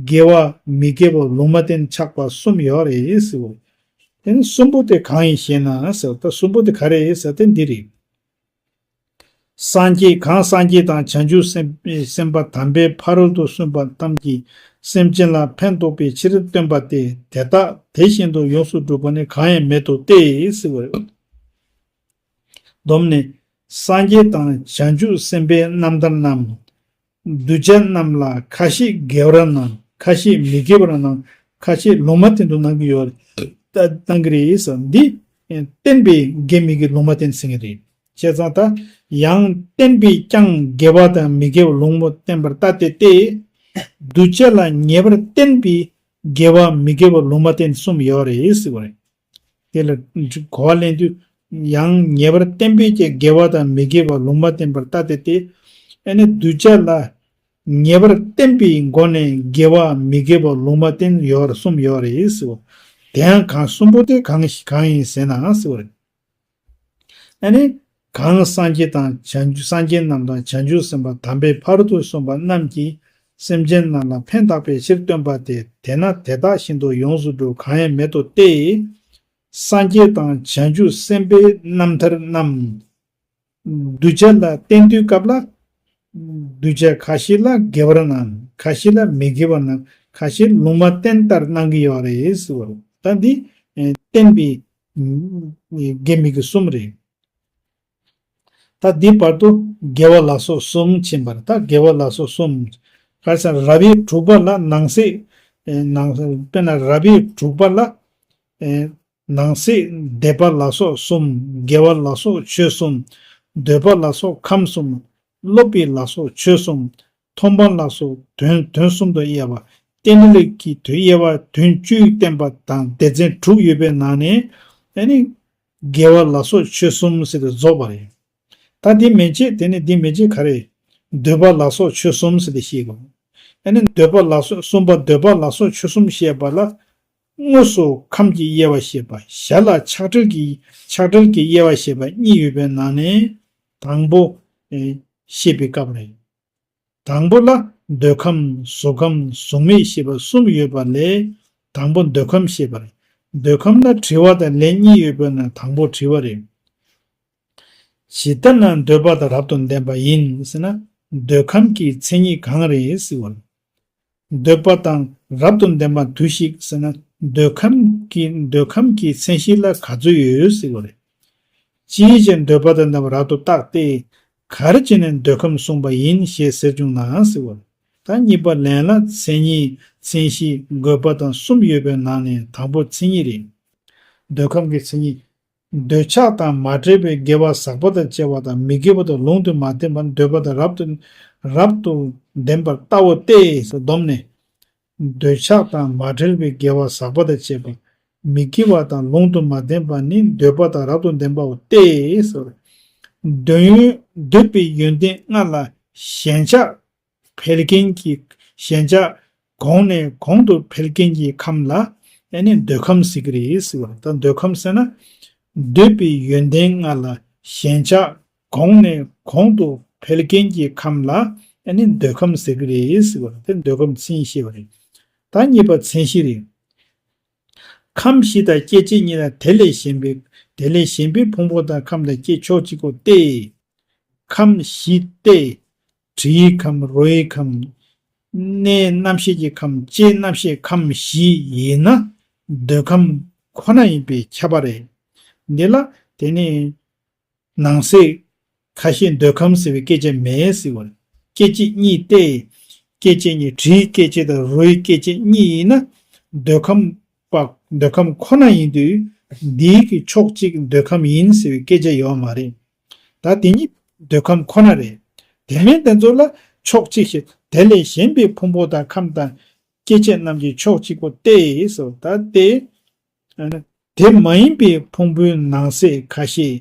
དགེ་བ་མི་དགེ་བ་ལུང་མ་བསྟན་ཆགས་པ་གསུམ་ཡོད་རེད་ཟེར་བ། དེ་ནི་གསུམ་པོ་དེ་གང་ཡིན་ཞེ་ན་ཟེར་བ། ད་གསུམ་པོ་དེ་ག་རེ་ཟེར་ཏེ་འདི་རེད། སངས་རྒྱས་གང་སངས་རྒྱས་དང་བྱང་ཆུབ་སེམས་སེམས་དཔའ་དམ་པའི་ཕ་རོལ་ཏུ་སོན་པ་རྣམས་ཀྱིས་སེམས་ཅན་ལ་ཕན་འདོགས་པའི་ཕྱིར་སྟོན་པ་སྟེ། དེ་དག་དེ་བཞིན་དུ་ཡོངས་སུ་བསྒྲུབས་པ་ནི་གང་ཡང་མེད་དོ་སྟེ་ཟེར་བ་རེད། སྡོམ་ནི། སངས་རྒྱས་དང་བྱང་ཆུབ་སེམས་དཔའི་རྣམ་ཐར་རྣམས། གདུལ་བྱ་རྣམས་ལ་ཁ་ཤས་དགེ་བར་སྣང་། ཁ་ཤས་མི་དགེ་བར་སྣང་། ཁ་ཤས་ལུང་མ་བསྟན་དུ་སྣང་གི་ཡོད་རེད། ད་སྣང་གི་རེད་ཟེར། འདི་བསྟན་པའི་དགེ་མི་དགེ་ལུང་མ་བསྟན་ཟེར་གྱི་རེད། བྱས་ཙང་ད་ཡང་བསྟན་པས་ཀྱང་དགེ་བ་དང་མི་དགེ་བ་ལུང་མ་བསྟན་པར་ལྟ་སྟེ་སྟེ། གདུལ་བྱ་ལ་ཉེ་བར་བསྟན་པའི་དགེ་བ་མི་དགེ་བ་ལུང་མ་བསྟན་གསུམ་ཡོད་རེད་ཟེར་བ་རེད། དེ་ལ་གོ་བ་ལེན་དུས། ཡང་ཉེ་བར་བསྟན་པས་ཀྱང་དགེ་བ་དང་མི་དགེ་བ་ལུང་མ་བསྟན་པར་ལྟ་སྟེ་སྟེ། ཨ་ནི་གདུལ་བྱ་ལ་ཉེ་བར་བསྟན་པའི་སྒོ་ནས་དགེ་བ་མི་དགེ་བ་ལུང་མ་བསྟན་ཡོད་རེད་གསུམ་ཡོད་རེད་ཟེར་བ། དེ་ཡང་གང་གསུམ་པོ་དེ་གང་གང་ཡིན་ཟེར་ན་ཟེར་བ་རེད། ཨ་ནི། གང་སངས་རྒྱས་དང་བྱང་ཆུབ་སངས་རྒྱས་རྣམས་དང་བྱང་ཆུབ་སེམས་དཔའ་དམ་པའི་ཕ་རོལ་ཏུ་སོན་པ་རྣམས་ཀྱིས་སེམས་ཅན་རྣམས་ལ་ཕན་བཏགས་པའི་ཕྱིར་སྟོན་པ་སྟེ། དེས་ན་དེ་དག་བཞིན་དུ་ཡོངས་སུ་བསྒྲུབ་གང་ཡང་མེད་དོ་སྟེ། སངས་རྒྱས་དང་བྱང་ཆུབ་སེམས་དཔའི་རྣམ་ཐར་རྣམས། གདུལ་བྱ་ལ་བསྟན་དུས་སྐབས་ལ། གདུལ་བྱ་ཁ་ཤས་ལ་དགེ་བར་སྣང་། ཁ་ཤས་ལ་མི་དགེ་བར་སྣང་། ཁ་ཤས་ལུང་མ་བསྟན་ལྟར་སྣང་གི་ཡོད་རེད་ཟེར་བ་རེད། ད་འདི་བསྟན་པའི་དགེ་མི་དགེ་གསུམ་རེད། ད་འདི་བར་དུ་དགེ་བ་ལ་སོགས་གསུམ་ཕྱིན་པ་རེད། ད་དགེ་བ་ལ་སོགས་གསུམ། ག་རེ་ཟེར་ན་རབ་དབྱེ་དྲུག་པ་ལ་ནང་གསེས། ནང་དཔེར་ན་རབ་དབྱེ་དྲུག་པ་ལ། ནང་གསེས་འདོད་པ་ལ་སོགས་གསུམ། དགེ་བ་ལ་སོགས་ཆོས་གསུམ། འདོད་པ་ལ་སོགས་ཁམས་གསུམ། སློབ་པའི་ལ་སོགས་ཆོས་གསུམ། མཐོང་སྤང་ལ་སོགས་དོན་དོན་གསུམ་དུ་དབྱེ་བ། རྟེན་འབྲེལ་གྱི་དོན་དབྱེ་བ་དོན་བཅུ་བསྟན་པ་དང་སྡེ་ཚན་དྲུག་ཡོད་པའི་ནང་ནས། ཨ་ནི། དགེ་བ་ལ་སོགས་ཆོས་གསུམ་ཟེར་ཏེ་རྫོགས་པ་རེད། ད་འདི་མན་ཆད་དེ་ནི་འདི་མན་ཆད་ག་རེ། འདོད་པ་ལ་སོགས་ཆོས་གསུམ་ཟེར་ཏེ་བཤད་དགོས། ཨ་ནི་འདོད་པ་ལ་སོགས་གསུམ་པ་འདོད་པ་ལ་སོགས་ཆོས་གསུམ་བཤད་པ་ལ། དངོས་སུ་ཁམས་ཀྱི་དབྱེ་བ་བཤད་པ། གཞན་ལ་ཆགས་བྲལ་གྱི་ཆགས་བྲལ་གྱི་དབྱེ་བ་བཤད་པ་གཉིས་ཡོད་པའི་ནང་ནས་དང་པོ། ཨེ། བཤད་པའི་སྐབས་རེད། དང་པོ་ལ་འདོད་ཁམས་གཟུགས་ཁམས་གཟུགས་མེད་ཞེས་པ་གསུམ་ཡོད་པ་ལས། དང་པོ་འདོད་ཁམས་བཤད་པ་རེད། འདོད་ཁམས་ལ་དྲི་བ་དང་ལན་གཉིས་ཡོད་པའི་ནང་དང་པོ་དྲི་བ་རེད། ཇི་ལྟར་ན་འདོད་པ་དང་རབ་ཏུ་ལྡན་པ་ཡིན་ཟེར་ན། འདོད་ཁམས་ཀྱི་མཚན་ཉིད་གང་རེད་ཟེར་བ་རེད། འདོད་པ་དང་རབ་ཏུ་ལྡན་པ་དུས་ཤིག་ཟེར་ན། འདོད་ཁམས་ཀྱི་འདོད་ཁམས་ཀྱི་མཚན་གཞི་ལ་ག་ཚོད་ཡོད་ཟེར་བ་རེད། ཅིའི་ཕྱིར་འདོད་པ་དང་ལྡན་པ་རབ་ཏུ་བརྟགས་ཏེ། ག་རེ་བྱས་ནས་འདོད་ཁམས་གསུངས་པ་ཡིན་ཞེས་ཟེར་བྱུང་ན་ཟེར་བ་རེད། ད་གཉིས་པ་ལན་ལ་མཚན་ཉིད་མཚན་གཞི་དགོས་པ་དང་གསུམ་ཡོད་པའི་ནང་ནས་དང་པོ་མཚན་ཉིད་རེད། འདོད་ཁམས་ཀྱི་མཚན་ཉིད། འདོད་ཆགས་དང་མ་བྲལ་བའི་དགེ་བ་ཟག་པ་དང་བཅས་པ་དང་མི་དགེ་བ་དང་ལུང་དུ་མ་བསྟན་པ་འདོད་པ་དང་རབ་ཏུ་རབ་ཏུ་ལྡན་པར་ལྟའོ་སྟེ་ཟེར་སྡོམ་ནས། འདོད་ཆགས་དང་མ་བྲལ་བའི་དགེ་བ་ཟག་པ་དང་བཅས་པ་མི་དགེ་བ་དང་ལུང་དུ་མ་བསྟན་པ་ནི་འདོད་པ་དང་རབ་ཏུ་ལྡན་པའོ་སྟེ་ཟེར། འདོད་ཡོན་འདོད་པའི་ཡོན་ཏན་ལྔ་ལ་ཞེན་ཆགས་འཕེལ་མཁན་གྱི་ཞེན་ཆགས་གོང་ནས་གོང་དུ་འཕེལ་མཁན་གྱི་ཁམས་ལ་ཨ་ནི་འདོད་ཁམས་ཟེར་གྱི་རེད་ཟེར་བ། ད་འདོད་ཁམས་ཟེར་ན། འདོད་པའི་ཡོན་ཏན་ལྔ་ལ་ཞེན་ཆགས་གོང་ནས་གོང་དུ་འཕེལ་མཁན་གྱི་ཁམས་ལ་ ཨ་ནི་འདོད་ཁམས་ཟེར་གི་རེད་ཟེར་བ་རེད། དེ་འདོད་ཁམས་མཚན་ཉིད་བཤད་པ་རེད། ད་གཉིས་པ་མཚན་གཞི་རེད། ཁམས་བཞི་དང་སྐྱེ་མཆེད་གཉིས་དང་དེ་ལས་གཞན་པའི་དེ་ལས་གཞན་པའི་ཕུང་པོ་དང་ཁམས་དང་སྐྱེ་ཕྱོགས་གཅིག་པོ་སྟེ། ཁམས་བཞི་སྟེ། དྲིའི་ཁམས། རོའི་ཁམས། གནས་རྣམ་ཤེས་ཀྱི་ཁམས། ལྕེ་རྣམ་ཤེས་ཁམས་བཞི་ཡིན་ན་འདོད་ཁམས་ཁོ་ན་ཡིན་པས་ཁྱབ་པ་རེད། འདི་ལ་དེ་ནི་ནང་གསེས་ཁ་ཤས་འདོད་ཁམས་ཟེར་བའི་སྐད་ཆ་མེད་ཟེར་བ་རེད། སྐྱེ་མཆེད་གཉིས་ཏེ། སྐྱེ་མཆེད་གཉིས། དྲིའི་སྐྱེ་མཆེད་དང་རོའི་སྐྱེ་མཆེད་གཉིས་ཡིན་ན་འདོད་ཁམས་པ་འདོད་ཁམས་ཁོ་ན་ཡིན་དུས་འདིའི་གི་ཕྱོགས་གཅིག་འདོད་ཁམས་ཡིན་ཟེར་བའི་སྐད་ཆ་ཡོད་མ་རེད། ད་དེ་གཉིས་འདོད་ཁམས་ཁོ་ན་རེད། དེ་མིན་དེ་ཚོ་ལ་ཕྱོགས་གཅིག་ཞིག་དེ་ལས་གཞན་པའི་ཕུང་པོ་དང་ཁམས་དང་སྐྱེ་མཆེད་རྣམས་ཀྱི་ཕྱོགས་གཅིག་པོ་སྟེ་ཟེར། ད་སྟེ། དེ་མ་ཡིན་པའི་ཕུང་པོའི་ནང་གསེས་ཁ་ཤས།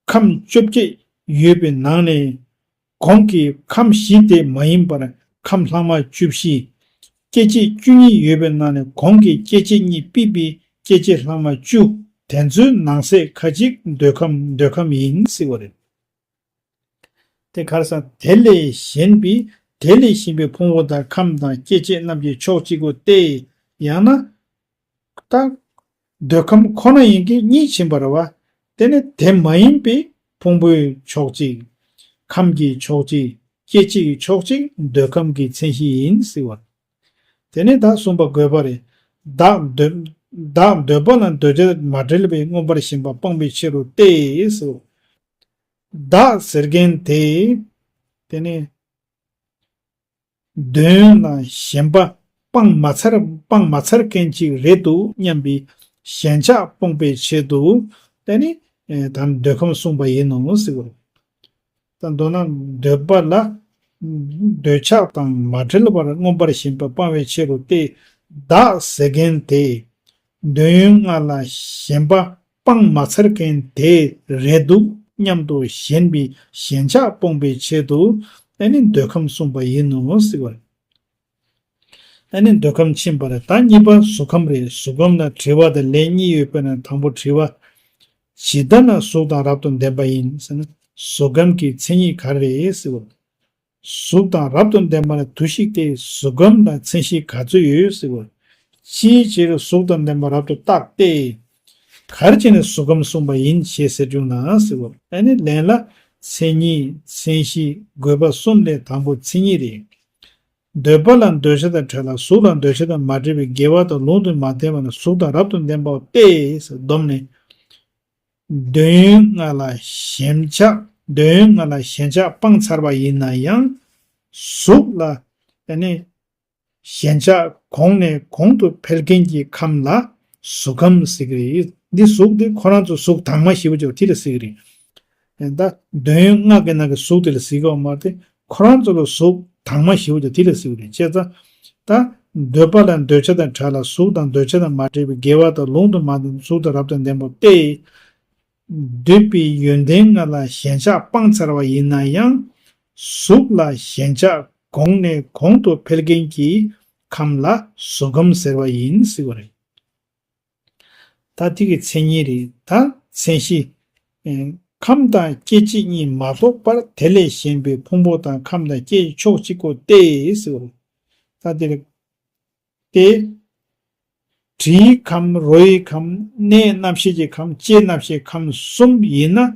ཁམས་བཅོ་བརྒྱད་ཡོད་པའི་ནང་ནས་གོང་གི་ཁམས་བཞི་དེ་མ་ཡིན་པར་ཁམས་ལྷག་མ་བཅུ་བཞི། སྐྱེ་མཆེད་བཅུ་གཉིས་ཡོད་པའི་ནང་ནས་གོང་གི་སྐྱེ་མཆེད་གཉིས་ཕུད་པའི་སྐྱེ་མཆེད་ལྷག་མ་བཅུ། དེ་ཚོའི་ནང་གསེས་ཁ་ཅིག་འདོད་ཁམས་འདོད་ཁམས་ཡིན་ཟེར་བ་རེད། དེ་ག་རེ་ཟེར། དེ་ལས་གཞན་པའི་དེ་ལས་གཞན་པའི་ཕུང་པོ་དང་ཁམས་དང་སྐྱེ་མཆེད་རྣམས་ཀྱི་ཕྱོགས་གཅིག་པོ་སྟེ། ཡང་ན། ད། འདོད་ཁམས་ཁོ་ན་ཡིན་གྱི་གཉིས་ཕྱིན་པ་རེད་བ། དེ་ནི་དེ་མ་ཡིན་པའི་ཕུང་པོའི་ཕྱོགས་གཅིག་ཁམས་ཀྱི་ཕྱོགས་གཅིག་སྐྱེ་མཆེད་ཀྱི་ཕྱོགས་གཅིག་འདོད་ཁམས་ཀྱི་མཚན་གཞི་ཡིན་ཟེར་བ། དེ་ནི་ད་གསུམ་པ་དགོས་པ་རེད། བདག་འདོད། བདག་འདོད་པ་ལ་འདོད་བྱ་མ་བྲལ་བའི་མངོན་པར་ཞེན་པ་སྤངས་པའི་ཕྱིར་རོ་སྟེ་ཟེར། བདག་ཟེར་མཁན་དེ། དེ་ནི། འདོད་ཡོན་ལ་ཞེན་པ་སྤངས་མ་ཚར་སྤངས་མ་ཚར་མཁན་ཅིག་རེད་འདུག་སྙམ་པའི་ཞེན་ཆགས་སྤོང་པའི་ཆེད་དུ་དེ་ནི་ད་འདོད་ཁམས་གསུངས་པ་ཡིན་ནོ་ཟེར་བ། ད་མདོར་ན་འདོད་པ་ལ་འདོད་ཆགས་དང་མ་བྲལ་བར་མངོན་པར་ཞེན་པ་སྤང་བའི་ཕྱིར་རོ་སྟེ། བདག་ཟེར་མཁན་དེ། འདོད་ཡོན་ལྔ་ལ་ཞེན་པ་སྤངས་མ་ཚར་མཁན་དེ་རེད་འདུག་སྙམ་དུ་ཞེན་པའི་ཞེན་ཆགས་སྤོང་པའི་ཆེད་དུ་ཨ་ནི་འདོད་ཁམས་གསུངས་པ་ཡིན་ནོ་ཟེར་བ་རེད། ཨ་ནི་འདོད་ཁམས་ཕྱིན་པ་རེད། ད་གཉིས་པ་གཟུགས་ཁམས་རེད། གཟུགས་ཁམས་ལ་དྲི་བ་དང་ལན་གཉིས་ཡོད་པས་ན་དང་པོ་དྲི་བ། ཇི་ལྟར་ན་གཟུགས་དང་རབ་ཏུ་ལྡན་པ་ཡིན་ཟེར་ན་གཟུགས་ཁམས་ཀྱི་མཚན་ཉིད་ག་རེ་རེད་ཟེར་བ། གཟུགས་དང་རབ་ཏུ་ལྡན་པ་ལ་དུ་ཞིག་སྟེ་གཟུགས་ཁམས་ལ་མཚན་གཞི་ག་ཚོད་ཡོད་ཟེར་བ། ཅིའི་ཕྱིར་གཟུགས་དང་ལྡན་པ་རབ་ཏུ་བརྟགས་ཏེ། ག་རེ་བྱས་ནས་གཟུགས་ཁམས་གསུངས་པ་ཡིན་ཞེས་ཟེར་བྱུང་ན་ཟེར་བ། ཨ་ནི་ལན་ལ་མཚན་ཉིད་མཚན་གཞི་དགོས་པ་གསུམ་ལས་དང་པོ་མཚན་ཉིད་རེད། འདོད་པ་ལ་འདོད་བྱ་དང་བྲལ་ལ་གཟུགས་ལ་འདོད་བྱ་དང་མ་བྲལ་བའི་དགེ་བ་དང་ལུང་དུ་མ་བསྟན་པ་ལ་གཟུགས་དང་རབ་ཏུ་ལྡན་པའོ་སྟེ་ཟེར་བསྡོམས་ནས། འདོད་ཡོན་ལྔ་ལ་ཞེན་ཆགས་འདོད་ཡོན་ལྔ་ལ་ཞེན་ཆགས་སྤངས་ཚར་བ་ཡིན་ན་ཡང་། གཟུགས་ལ་ཨ་ནི་ཞེན་ཆགས་གོང་ནས་གོང་དུ་འཕེལ་མཁན་གྱི་ཁམས་ལ་གཟུགས་ཁམས་ཟེར་གྱི་རེད། འདི་གཟུགས་འདི་ཁོ་རང་ཚོ་གཟུགས་དྭངས་མ་ཞེ་པོ་ཅིག་དེ་ལ་ཟེར་གྱི་རེད། ད་འདོད་ཡོན་ལྔ་གི་ནང་གི་གཟུགས་དེ་ལ་ཟེར་གྱི་ཡོད་མ་རེད། ཁོ་རང་ཚོ་ལ་གཟུགས་དྭངས་མ་ཞེ་པོ་ཅིག་དེ་ལ་ཟེར་གྱི་རེད། བྱས་ཙང་ད་འདོད་པ་ལ་འདོད་བྱ་དང་བྲལ་ལ་གཟུགས་དང་འདོད་བྱ་དང་མ་བྲལ་བའི་དགེ་བ་དང་ལུང་དུ་མ་བསྟན་གཟུགས་དང་རབ་ཏུ་ལྡན་པ་སྟེ། འདོད་པའི་ཡོན་ཏན་ལྔ་ལ་ཞེན་ཆགས་སྤངས་ཚར་བ་ཡིན་ན་ཡང་། གཟུགས་ལ་ཞེན་ཆགས་གོང་ནས་གོང་དུ་འཕེལ་མཁན་གྱི་ཁམས་ལ་གཟུགས་ཁམས་ཟེར་བ་ཡིན་ཟེར་བ་རེད། ད་དེ་གི་མཚན་ཉིད་རེད། ད་མཚན་གཞི། ཨེ། ཁམས་དང་སྐྱེ་མཆེད་གཉིས་མ་གཏོགས་པར་དེ་ལས་གཞན་པའི་ཕུང་པོ་དང་ཁམས་དང་སྐྱེ་ཕྱོགས་གཅིག་པོ་སྟེ་ཟེར་བ་རེད། ད་དེ་རེད། སྟེ། དྲིའི་ཁམས། རོའི་ཁམས། གནས་རྣམ་ཤེས་ཀྱི་ཁམས། ལྕེ་རྣམ་ཤེས་ཁམས་གསུམ་ཡིན་ན།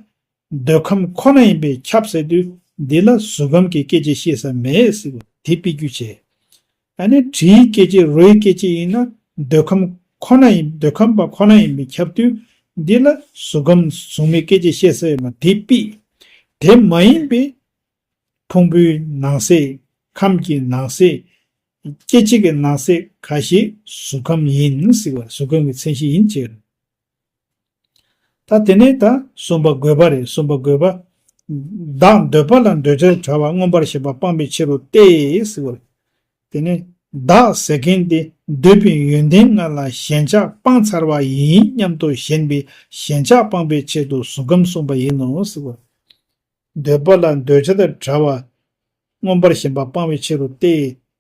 འདོད་ཁམས་ཁོ་ན་ཡིན་པས་ཁྱབ་ཟེར་དུས་འདི་ལ་གཟུགས་ཁམས་ཀྱི་སྐད་ཆ་བཤད་ས་མེད་ཟེར་བ་དེ་དཔེ་རྒྱུ་བྱས། ཨ་ནི་དྲིའི་སྐད་ཅིག་རོའི་སྐད་ཅིག་ཡིན་ན་འདོད་ཁམས་ཁོ་ན་ཡིན་འདོད་ཁམས་པ་ཁོ་ན་ཡིན་པས་ཁྱབ་དུས་འདི་ལ་གཟུགས་ཁམས་གཟུགས་མེད་སྐད་ཅིག་བཤད་ས་ཡོད་མ་དེ་དཔེ། དེ་མ་ཡིན་པའི། ཕུང་པོའི་ནང་གསེས། ཁམས་ཀྱི་ནང་གསེས། སྐྱེ་མཆེད་ཀྱི་ནང་གསེས་ཁ་ཤས་གཟུགས་ཁམས་ཡིན་ཟེར་བ་གཟུགས་ཁམས་ཀྱི་མཚན་གཞི་ཡིན་ཅེས། ད་དེ་ནས་ད་གསུམ་པ་དགོས་པ་རེད། གསུམ་པ་དགོས་པ། བདག་འདོད་པ་ལ་འདོད་བྱར་བྲལ་བ་མངོན་པར་ཞེན་པ་སྤངས་པའི་ཕྱིར་རོ་སྟེ་ཟེར་བ་རེད། དེ་ནས་བདག་ཟེར་མཁན་དེ་འདོད་པའི་ཡོན་ཏན་ལྔ་ལ་ཞེན་ཆགས་སྤངས་ཚར་བ་ཡིན་སྙམ་དུ་ཞེན་པའི་ཞེན་ཆགས་སྤངས་པའི་ཆེད་དུ་གཟུགས་ཁམས་གསུངས་པ་ཡིན་ནོ་ཟེར་བ། འདོད་པ་ལ་འདོད་བྱ་དང་བྲལ་བ། མངོན་པར་ཞེན་པ་སྤངས་པའི་ཕྱིར་རོ་སྟེ།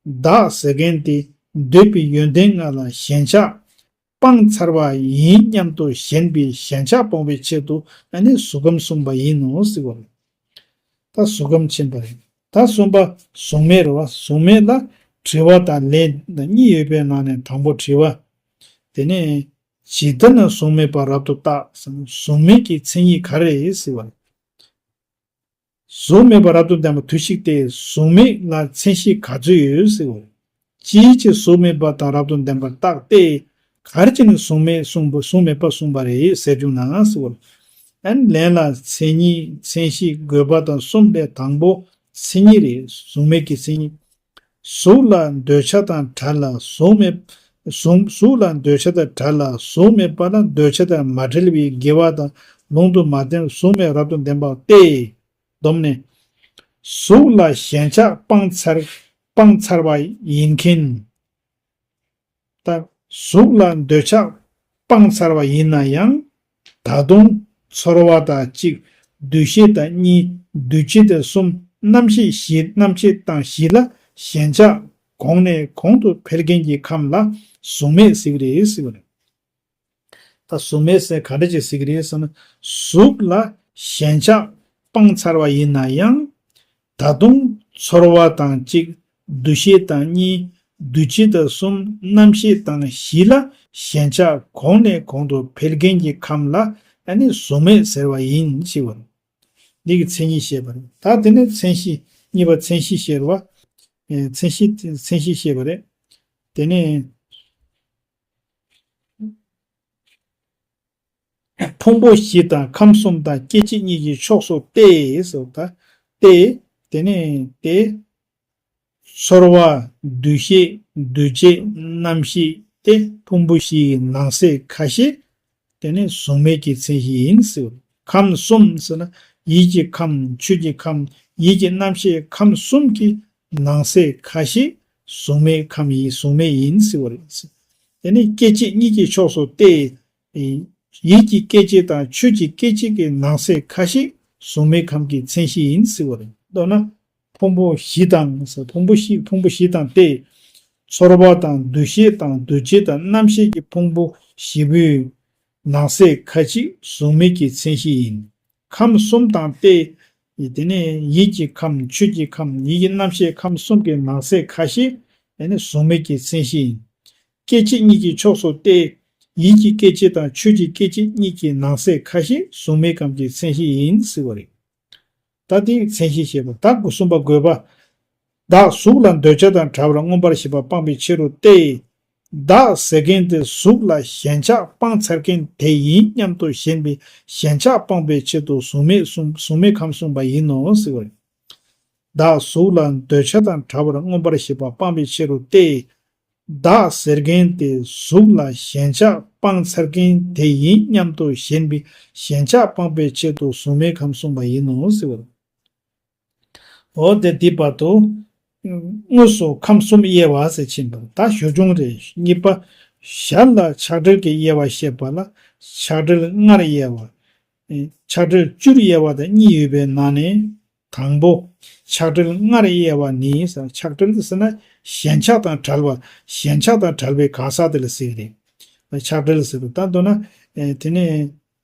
བདག་ཟེར་མཁན་དེ་འདོད་པའི་ཡོན་ཏན་ལྔ་ལ་ཞེན་ཆགས་སྤངས་ཚར་བ་ཡིན་སྙམ་དུ་ཞེན་པའི་ཞེན་ཆགས་སྤོང་བའི་ཆེད་དུ་ཨ་ནི་གཟུགས་ཁམས་གསུངས་པ་ཡིན་ནོ་ཟེར་བ་རེད། ད་གཟུགས་ཁམས་ཕྱིན་པ་རེད། ད་གསུམ་པ་གཟུགས་མེད་རེད་བ། གཟུགས་མེད་ལ་དྲི་བ་དང་ལན་གཉིས་ཡོད་པའི་ནང་ནས་དང་པོ་དྲི་བ། དེ་ནས་ཇི་ལྟར་ན་གཟུགས་མེད་པ་རབ་ཏུ་བརྟག་གཟུགས་མེད་ཀྱི་མཚན་ཉིད་ག་རེ་ཟེར་བ། གཟུགས་མེད་པ་རབ་ཏུ་ལྡན་པ་དུས་གཅིག་སྟེ། གཟུགས་མེད་ལ་མཚན་གཞི་ག་ཚོད་ཡོད་ཟེར་བ། ཅིའི་ཕྱིར་གཟུགས་མེད་པ་དང་རབ་ཏུ་ལྡན་པར་བརྟག་སྟེ། ག་རེ་བྱས་ནས་གཟུགས་མེད་གསུངས་པ་གཟུགས་མེད་པ་གསུངས་པ་རེད་ཟེར་བྱུང་ན་ཟེར་བ། ཨན་ལན་ལ་མཚན་ཉིད་མཚན་གཞི་དགོས་པ་དང་གསུམ་ལས་དང་པོ་མཚན་ཉིད་རེད། གཟུགས་མེད་ཀྱི་མཚན་ཉིད། གཟུགས་ལ་འདོད་ཆགས་དང་བྲལ་ལ་གཟུགས་མེད། གཟུགས་གཟུགས་ལ་འདོད་ཆགས་དང་བྲལ་ལ་གཟུགས་མེད་པ་ལ་འདོད་ཆགས་དང་མ་བྲལ་བའི་དགེ་བ་དང་ལུང་དུ་མ་བསྟན་གཟུགས་མེད་རབ་ཏུ་ལྡན་པ་སྟེ། བསྡོམས་ནས། གཟུགས་ལ་ཞེན་ཆགས་སྤངས་ཚར་སྤངས་ཚར་བ་ཡིན་མཁན། ད་གཟུགས་ལ་འདོད་ཆགས་སྤངས་ཚར་བ་ཡིན་ན་ཡང་། ད་དུང་ཚོར་བ་དང་གཅིག་འདུ་ཤེས་དང་གཉིས། འདུ་བྱེད་དང་གསུམ། རྣམ་ཤེས་བཞི། རྣམ་ཤེས་དང་བཞི་ལ་ཞེན་ཆགས་གོང་ནས་གོང་དུ་འཕེལ་མཁན་གྱི་ཁམས་ལ་གཟུགས་མེད་ཟེར་གྱི་རེད་ཟེར་བ་རེད། ད་གཟུགས་མེད་ཟེར་ག་འདྲ་ཅིག་ཟེར་གྱི་རེད་ཟེར་ན། གཟུགས་ལ་ཞེན་ཆགས་སྤངས་ཚར་བ་ཡིན་ན་ཡང་། ད་དུང་ཚོར་བ་དང་གཅིག་འདུ་ཤེས་དང་གཉིས། འདུ་བྱེད་དང་གསུམ། རྣམ་ཤེས་དང་བཞི་ལ་ཞེན་ཆགས་གོང་ནས་གོང་དུ་འཕེལ་མཁན་གྱི་ཁམས་ལ་ཨ་ནི་གཟུགས་མེད་ཟེར་བ་ཡིན་ཞེས་པ་རེད། འདི་གི་མཚན་ཉིད་བཤད་པ་རེད། ད་དེ་ནས་མཚན་གཞི། གཉིས་པ་མཚན་གཞི་བཤད་པ། ཨེ་མཚན་གཞི་མཚན་གཞི་བཤད་པ་རེད། དེ་ནས། ཕུང་པོ་བཞི་དང་ཁམས་གསུམ་དང་སྐྱེ་མཆེད་གཉིས་ཀྱི་ཕྱོགས་སུ་ཏེ་ཟེར་བ་ད། ཏེ། དེ་ནས་ཏེ། ཚོར་བ། འདུ་ཤེས། འདུ་བྱེད། རྣམ་ཤེས་ཏེ་ཕུང་པོ་བཞི་ཡི་ནང་གསེས་ཁ་ཤས། དེ་ནི་གཟུགས་མེད་ཀྱི་མཚན་གཞི་ཡིན་ཟེར། ཁམས་གསུམ་ཟེར་ན། ཡིད་ཀྱི་ཁམས། ཆོས་ཀྱི་ཁམས། ཡིད་ཀྱི་རྣམ་ཤེས་ཁམས་གསུམ་གྱི་ནང་གསེས་ཁ་ཤས་གཟུགས་མེད་ཁམས་ཡིན། གཟུགས་མེད་ཡིན་ཟེར་བ་རེད། དེ་ནི་སྐྱེ་མཆེད་གཉིས་ཀྱི་ཕྱོགས་སུ་ཏེ། ཡིད་ཀྱི་སྐྱེ་མཆེད་དང་ཆོས་ཀྱི་སྐྱེ་མཆེད་ཀྱི་ནང་གསེས་ཁ་ཤས་གཟུགས་མེད་ཁམས་ཀྱི་མཚན་གཞི་ཡིན་ཟེར་བ་རེད། མདོར་ན། ཕུང་པོ་བཞི་དང་། ཕུང་པོ་བཞི། ཕུང་པོ་བཞི་དང་སྟེ། ཚོར་བ་དང་། འདུ་ཤེས་དང་། འདུ་བྱེད་དང་། རྣམ་ཤེས་ཀྱི་ཕུང་པོ་བཞི་པོའི་ནང་གསེས་ཁ་ཅིག་གཟུགས་མེད་ཀྱི་མཚན་གཞི་ཡིན། ཁམས་གསུམ་དང་སྟེ། དེ་ནས་ཡིད་ཀྱི་ཁམས། ཆོས་ཀྱི་ཁམས། ཡིད་ཀྱི་རྣམ་ཤེས་ཁམས་གསུམ་གྱི་ནང་གསེས་ཁ་ཤས་དེ་ནས་གཟུགས་མེད་ཀྱི་མཚན་གཞི་ཡིན། སྐྱེ་མཆེད་གཉིས་ཀྱི་ཕྱོགས་སུ་སྟེ། ཡིད་ཀྱི་སྐྱེ་མཆེད་དང་ཆོས་ཀྱི་སྐྱེ་མཆེད་གཉིས་ཀྱི་ནང་གསེས་ཁ་ཤས་གཟུགས་མེད་ཁམས་ཀྱི་མཚན་གཞི་ཡིན་ཟེར་བ་རེད། ད་དེའི་མཚན་གཞི་བཤད་པ། ད་དགུ་གསུམ་པ་དགོས་པ། བདག་གཟུགས་ལ་འདོད་ཆགས་དང་བྲལ་བར་མངོན་པར་ཞེན་པ་སྤངས་པའི་ཕྱིར་རོ་སྟེ། བདག་ཟེར་མཁན་དེ་གཟུགས་ལ་ཞེན་ཆགས་སྤངས་ཚར་མཁན་དེ་ཡིན་སྙམ་དུ་ཞེན་པའི་ཞེན་ཆགས་སྤངས་པའི་ཕྱིར་དུ་གཟུགས་མེད་གསུངས། གཟུགས་མེད་ཁམས་གསུངས་པ་ཡིན་ནོ་ཟེར་བ་རེད། བདག་གཟུགས་ལ་འདོད་ཆགས་དང་བྲལ་བར་མངོན་པར་ཞེན་པ་སྤངས་པའི་ཕྱིར་རོ་སྟེ། བདག་ཟེར་མཁན་དེ་གཟུགས་ལ་ཞེན་ཆགས་སྤངས་ཚར་མཁན་དེ་ཡིན་སྙམ་དུ་ཞེན་པའི་ཞེན་ཆགས་སྤངས་པའི་ཆེད་དུ་གཟུགས་མེད་ཁམས་གསུངས་པ་ཡིན་ནོ་ཟེར་བ། འོ་དེ་འདི་བར་དུ། དངོས་སུ་ཁམས་གསུམ་དབྱེ་བ་ཟེར་ཕྱིན་པ་ད་ཞོར་བྱུང་རེད། གཉིས་པ། ཞར་ལ་ཆགས་བྲལ་གྱི་དབྱེ་བ་བཤད་པ་ལ་ཆགས་བྲལ་ལྔར་དབྱེ་བ། ཆགས་བྲལ་བཅུར་དབྱེ་བ་དང་གཉིས་ཡོད་པའི་ནང་ནས། དང་པོ། ཆགས་བྲལ་ལྔར་དབྱེ་བ་ནི་ཟེར། ཆགས་བྲལ་ཟེར་ན་ཞེན་ཆགས་དང་བྲལ་བ། ཞེན་ཆགས་དང་བྲལ་བའི་གང་ཟག་དེ་ལ་ཟེར་གྱི་རེད། ཆགས་བྲལ་ཟེར་བ་ད་མདོར་ན། ཨེ་དེ་ནས་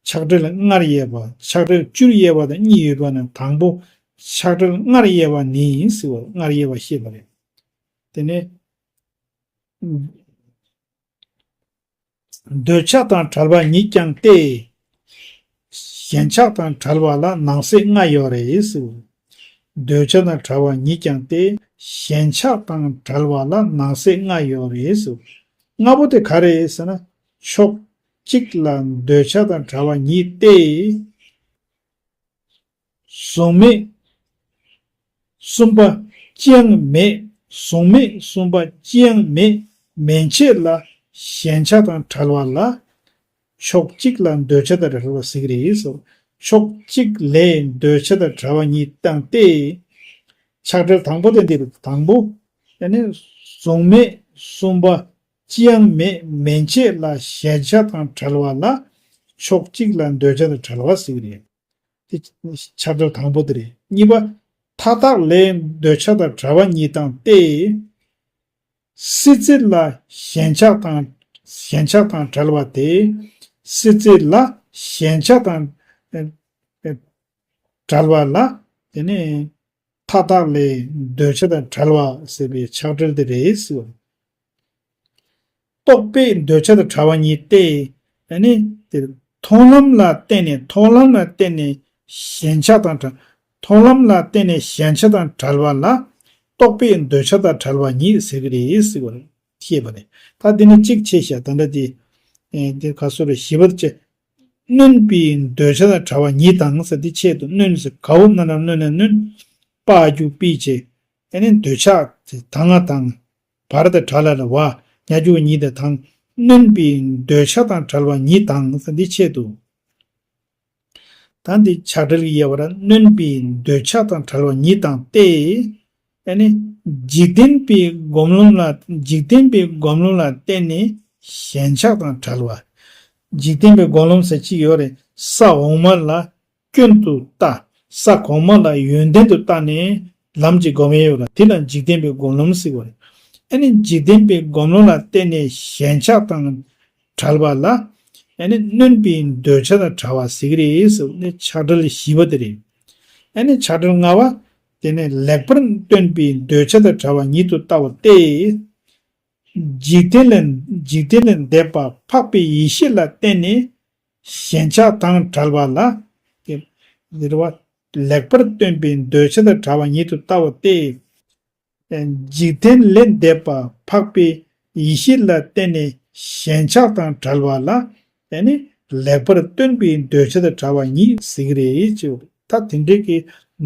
ཆགས་བྲལ་ལྔར་དབྱེ་བ། ཆགས་བྲལ་བཅུར་དབྱེ་བ་དང་གཉིས་ཡོད་པ་ན་དང་པོ། ཆགས་བྲལ་ལྔར་དབྱེ་བ་ནི་ཟེར་བ་ལྔར་དབྱེ་བ་བཤད་པ་རེད། དེ་ནས། འདོད་ཆགས་དང་བྲལ་བ་ཉིད་ཀྱང་སྟེ། ཞེན་ཆགས་དང་བྲལ་བ་ལ་ནང་གསེས་ལྔ་ཡོད་རེད་ཟེར། འདོད་ཆགས་དང་བྲལ་བ་ཉིད་ཀྱང་སྟེ། ཞེན་ཆགས་དང་བྲལ་བ་ལ་ནང་གསེས་ལྔ་ཡོད་རེད་ཟེར། ལྔ་པོ་དེ་ག་རེ་ཟེར་ན། ཕྱོགས་གཅིག་ལ་འདོད་ཆགས་དང་བྲལ་བ་ཉིད་སྟེ། གཟུགས་མེད་གསུམ་པ་ཅི་ཡང་མེད། གཟུགས་མེད་གསུམ་པ་ཅི་ཡང་མེད། མན་ཆད་ལ་ཞེན་ཆགས་དང་བྲལ་བ་ལ། ཕྱོགས་གཅིག་ལ་འདོད་ཆགས་དང་བྲལ་བ་ཟེར་གྱི་རེད་ཟེར། ཕྱོགས་གཅིག་ལས་འདོད་ཆགས་དང་བྲལ་བ་ཉིད་དང་སྟེ། ཆགས་བྲལ་དང་པོ་དེ་འདི་རེད། དང་པོ། ཡ་ནི་གཟུགས་མེད་གསུམ་པ་ཅི་ཡང་མེད། མན་ཆད་ལ་ཞེན་ཆགས་དང་བྲལ་བ་ལ། ཕྱོགས་གཅིག་ལ་འདོད་ཆགས་དང་བྲལ་བ་ཟེར་གྱི་རེད། དེ་ཆགས་བྲལ་དང་པོ་དེ་རེད། གཉིས་པ། མཐའ་དག་ལས་འདོད་ཆགས་དང་བྲལ་བ་ཉིད་དང་སྟེ། སྲིད་རྩེ་ལ་ཞེན་ཆགས་དང་ཞེན་ཆགས་དང་བྲལ་བ་སྟེ། སྲིད་རྩེ་ལ་ཞེན་ཆགས་དང་ཨེ་ཨེ་བྲལ་བ་ལ། དེ་ནས་ མཐའ་དག་ལས་འདོད་ཆགས་དང་བྲལ་བ་ཟེར་བའི་ཆགས་བྲལ་དེ་རེད་ཟེར་བ། རྟོག་པས་འདོད་ཆགས་དང་བྲལ་བ་ཉིད་དེ། ཨ་ནི་དེ་མཐོང་ལམ་ལ་བརྟེན་ནས་མཐོང་ལམ་ལ་བརྟེན་ནས་ཞེན་ཆགས་དང་བྲལ། མཐོང་ལམ་ལ་བརྟེན་ནས་ཞེན་ཆགས་དང་བྲལ་བ་ལ་རྟོག་པས་འདོད་ཆགས་དང་བྲལ་བ་ཉིད་ཟེར་གྱི་རེད་ཟེར་བ་རེད། ཤེས་པ་རེད། ད་འདི་ནི་གཅིག་བྱས་ཤག་ད་ལྟ་དེ། ཨེ་དེ་ག་སོ་རེ་བཞི་པར་བྱས། སྣུན་པའི་འདོད་ཆགས་དང་བྲལ་བ་ཉིད་དང་ཟེར་འདི་ཆེད་དུ་སྣུན་ཟེར་གའུ་སྣ་ནམ་སྣོན་ནས་སྣུན། པ་རྒྱུ་པའི་བྱས། ཨེ་ནི་འདོད་ཆགས་དེ་དང་ང་དང་། བར་དེ་བྲལ་ལ་ལ་བ། ཉ་རྒྱུ་ཉིད་དེ་དང་། སྣུན་པའི་འདོད་ཆགས་དང་བྲལ་བ་ཉིད་དང་ཟེར་འདི་ཆེད་དུ། ད་འདི་ཆགས་བྲལ་གྱི་དབྱེ་བ་ར་སྣུན་པའི་འདོད་ཆགས་དང་བྲལ་བ་ཉིད་དང་སྟེ། ཨ་ནི། འཇིག་རྟེན་པའི་སྒོམ་ལམ་ལ་འཇིག་རྟེན་པའི་སྒོམ་ལམ་ལ་བརྟེན་ནས་ཞེན་ཆགས་དང་བྲལ་བ། འཇིག་རྟེན་པའི་སྒོམ་ལམ་ཟེར་གཅིག་ཡོད་རེད། ས་འོག་མ་ལ་སྐྱོན་དུ་ལྟ། ས་གོང་མ་ལ་ཡོན་ཏན་དུ་བལྟ་ནས་ལམ་གྱི་སྒོམ་ཡས་ཡོད་ལ་དེ་ལ་འཇིག་རྟེན་པའི་སྒོམ་ལམ་ཟེར་བ་རེད། ཨ་ནི་འཇིག་རྟེན་པའི་སྒོམ་ལམ་ལ་བརྟེན་ནས་ཞེན་ཆགས་དང་བྲལ་བ་ལ། ཨ་ནི་སྣུན་པའི་འདོད་ཆགས་དང་བྲལ་བ་ཟེར་གྱི་རེད་ཟེར་ནས་ཆགས་བྲལ་བཞི་པ་དེ་རེད། ཨ་ནི་ཆགས་བྲལ་ལྔ་པ། དེ་ནས་ལེགས་པར་སྟོན་པའི་འདོད་ཆགས་དང་བྲལ་བ་ཉིད་དུ་ལྟ་བ་སྟེ། འཇིག་རྟེན་ལས་འཇིག་རྟེན་ལས་འདས་པ་འཕགས་པའི་ཡེ་ཤེས་ལ་བརྟེན་ནས་ཞེན་ཆགས་དང་བྲལ་བ་ལ། དེ་རེད་བ། ལེགས་པར་སྟོན་པའི་འདོད་ཆགས་དང་བྲལ་བ་ཉིད་དུ་ལྟ་བ་སྟེ། འཇིག་རྟེན་ལས་འདས་པ་འཕགས་པའི་ཡེ་ཤེས་ལ་བརྟེན་ནས་ཞེན་ཆགས་དང་བྲལ་བ་ལ། ཨ་ནི་ལེགས་པར་སྟོན་པའི་འདོད་ཆགས་དང་བྲལ་བ་ཉིད་ཟེར་གྱི་རེད་ཅེས། ད་དེ་འདྲའི་གི་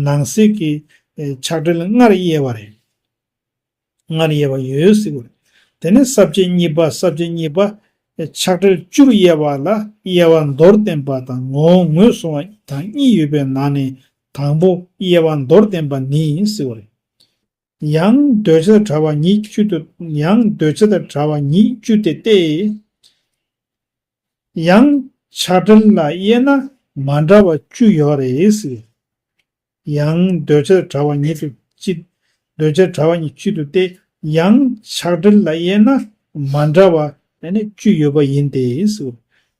ནང་གསེས་ཀྱི་ཆགས་བྲལ་ལྔར་དབྱེ་བ་རེད། ལྔར་དབྱེ་བ་ཡོད་ཟེར་གྱི་རེད། དེ་ནས་ས་བཅད་གཉིས་པ་ས་བཅད་གཉིས་པ། ཆགས་བྲལ་བཅུར་དབྱེ་བ་ལ་དབྱེ་བ་མདོར་བསྟན་པ་དང་ངོ་བོ་ངོས་བཟུང་བ་དང་གཉིས་ཡོད་པའི་ནང་ནས་དང་པོ་དབྱེ་བ་མདོར་བསྟན་པ་ནི་ཟེར་བ་རེད། ཡང་འདོད་ཆགས་བྲལ་བ་ཉིད་བཅུ་དུ་ཡང་འདོད་ཆགས་དང་བྲལ་བ་ཉིད་བཅུ་སྟེ་སྟེ། ཡང་ཆགས་བྲལ་ལ་དབྱེ་ན་མ་འདྲ་བ་བཅུ་ཡོད་རེད་ཟེར། ཡང་འདོད་ཆགས་བྲལ་བ་ཉིད་དུ་སྤྱི། འདོད་ཆགས་བྲལ་བ་ཉིད་བཅུ་དུ་སྟེ། ཡང་ཆགས་བྲལ་ལ་དབྱེ་ན་མ་འདྲ་བ་ནི་བཅུ་ཡོད་པ་ཡིན་ཏེ་ཟེར།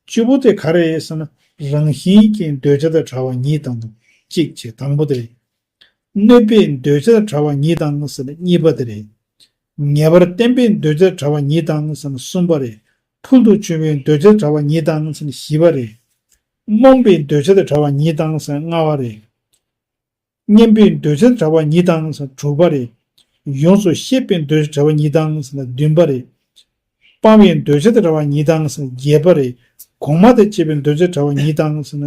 བཅུ་པོ་དེ་ག་རེ་ཟེར་ན་རང་བཞིན་གྱིས་འདོད་ཆགས་དང་བྲལ་བ་ཉིད་དང་གཅིག་བྱས་དང་པོ་དེ་རེད། གནོད་པས་འདོད་ཆགས་བྲལ་བ་ཉིད་དང་ཟེར་ན་གཉིས་པ་དེ་རེད། ངེས་པར་བརྟན་པས་འདོད་ཆགས་བྲལ་བ་ཉིད་དང་ཟེར་ན་གསུམ་པ་རེད། ཕུལ་དུ་བྱུང་བའི་འདོད་ཆགས་བྲལ་བ་ཉིད་དང་ཟེར་ན་བཞི་པ་རེད། རྨོངས་པས་འདོད་ཆགས་བྲལ་བ་ཉིད་དང་ཟེར་ན་ལྔ་པ་རེད། སྙན་པས་འདོད་ཆགས་བྲལ་བ་ཉིད་དང་ཟེར་ན་དྲུག་པ་རེད། ཡོངས་སུ་ཤེས་པས་འདོད་ཆགས་བྲལ་བ་ཉིད་དང་ཟེར་ན་བདུན་པ་རེད། སྤངས་པས་འདོད་ཆགས་བྲལ་བ་ཉིད་དང་ཟེར་ན་བརྒྱད་པ་རེད། གོང་མ་དང་བཅས་པས་འདོད་ཆགས་བྲལ་བ་ཉིད་དང་ཟེར་ན་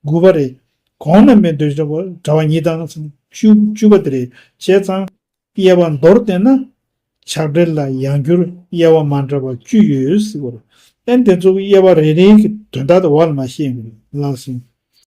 དགུ་པ་རེད། གོང་རྣམ་པས་འདོད་ཆགས་བྲལ་བ་ཉིད་དང་ཟེར་ན་བཅུ་བཅུ་པ་དེ་རེད། བྱས་ཙང་དབྱེ་བ་མདོར་བསྟན་ན། ཆགས་བྲལ་ལ་ཡང་བསྒྱུར་དབྱེ་བ་མ་འདྲ་བ་བཅུ་ཡོད་ཟེར་བ་རེད། ཨེ་འདི་ཚོ་གི་དབྱེ་བ་རེ་རེ་གི་དོན་དག་དེ་བར་མ་ཤེས་དགོས་ལགས་སོ།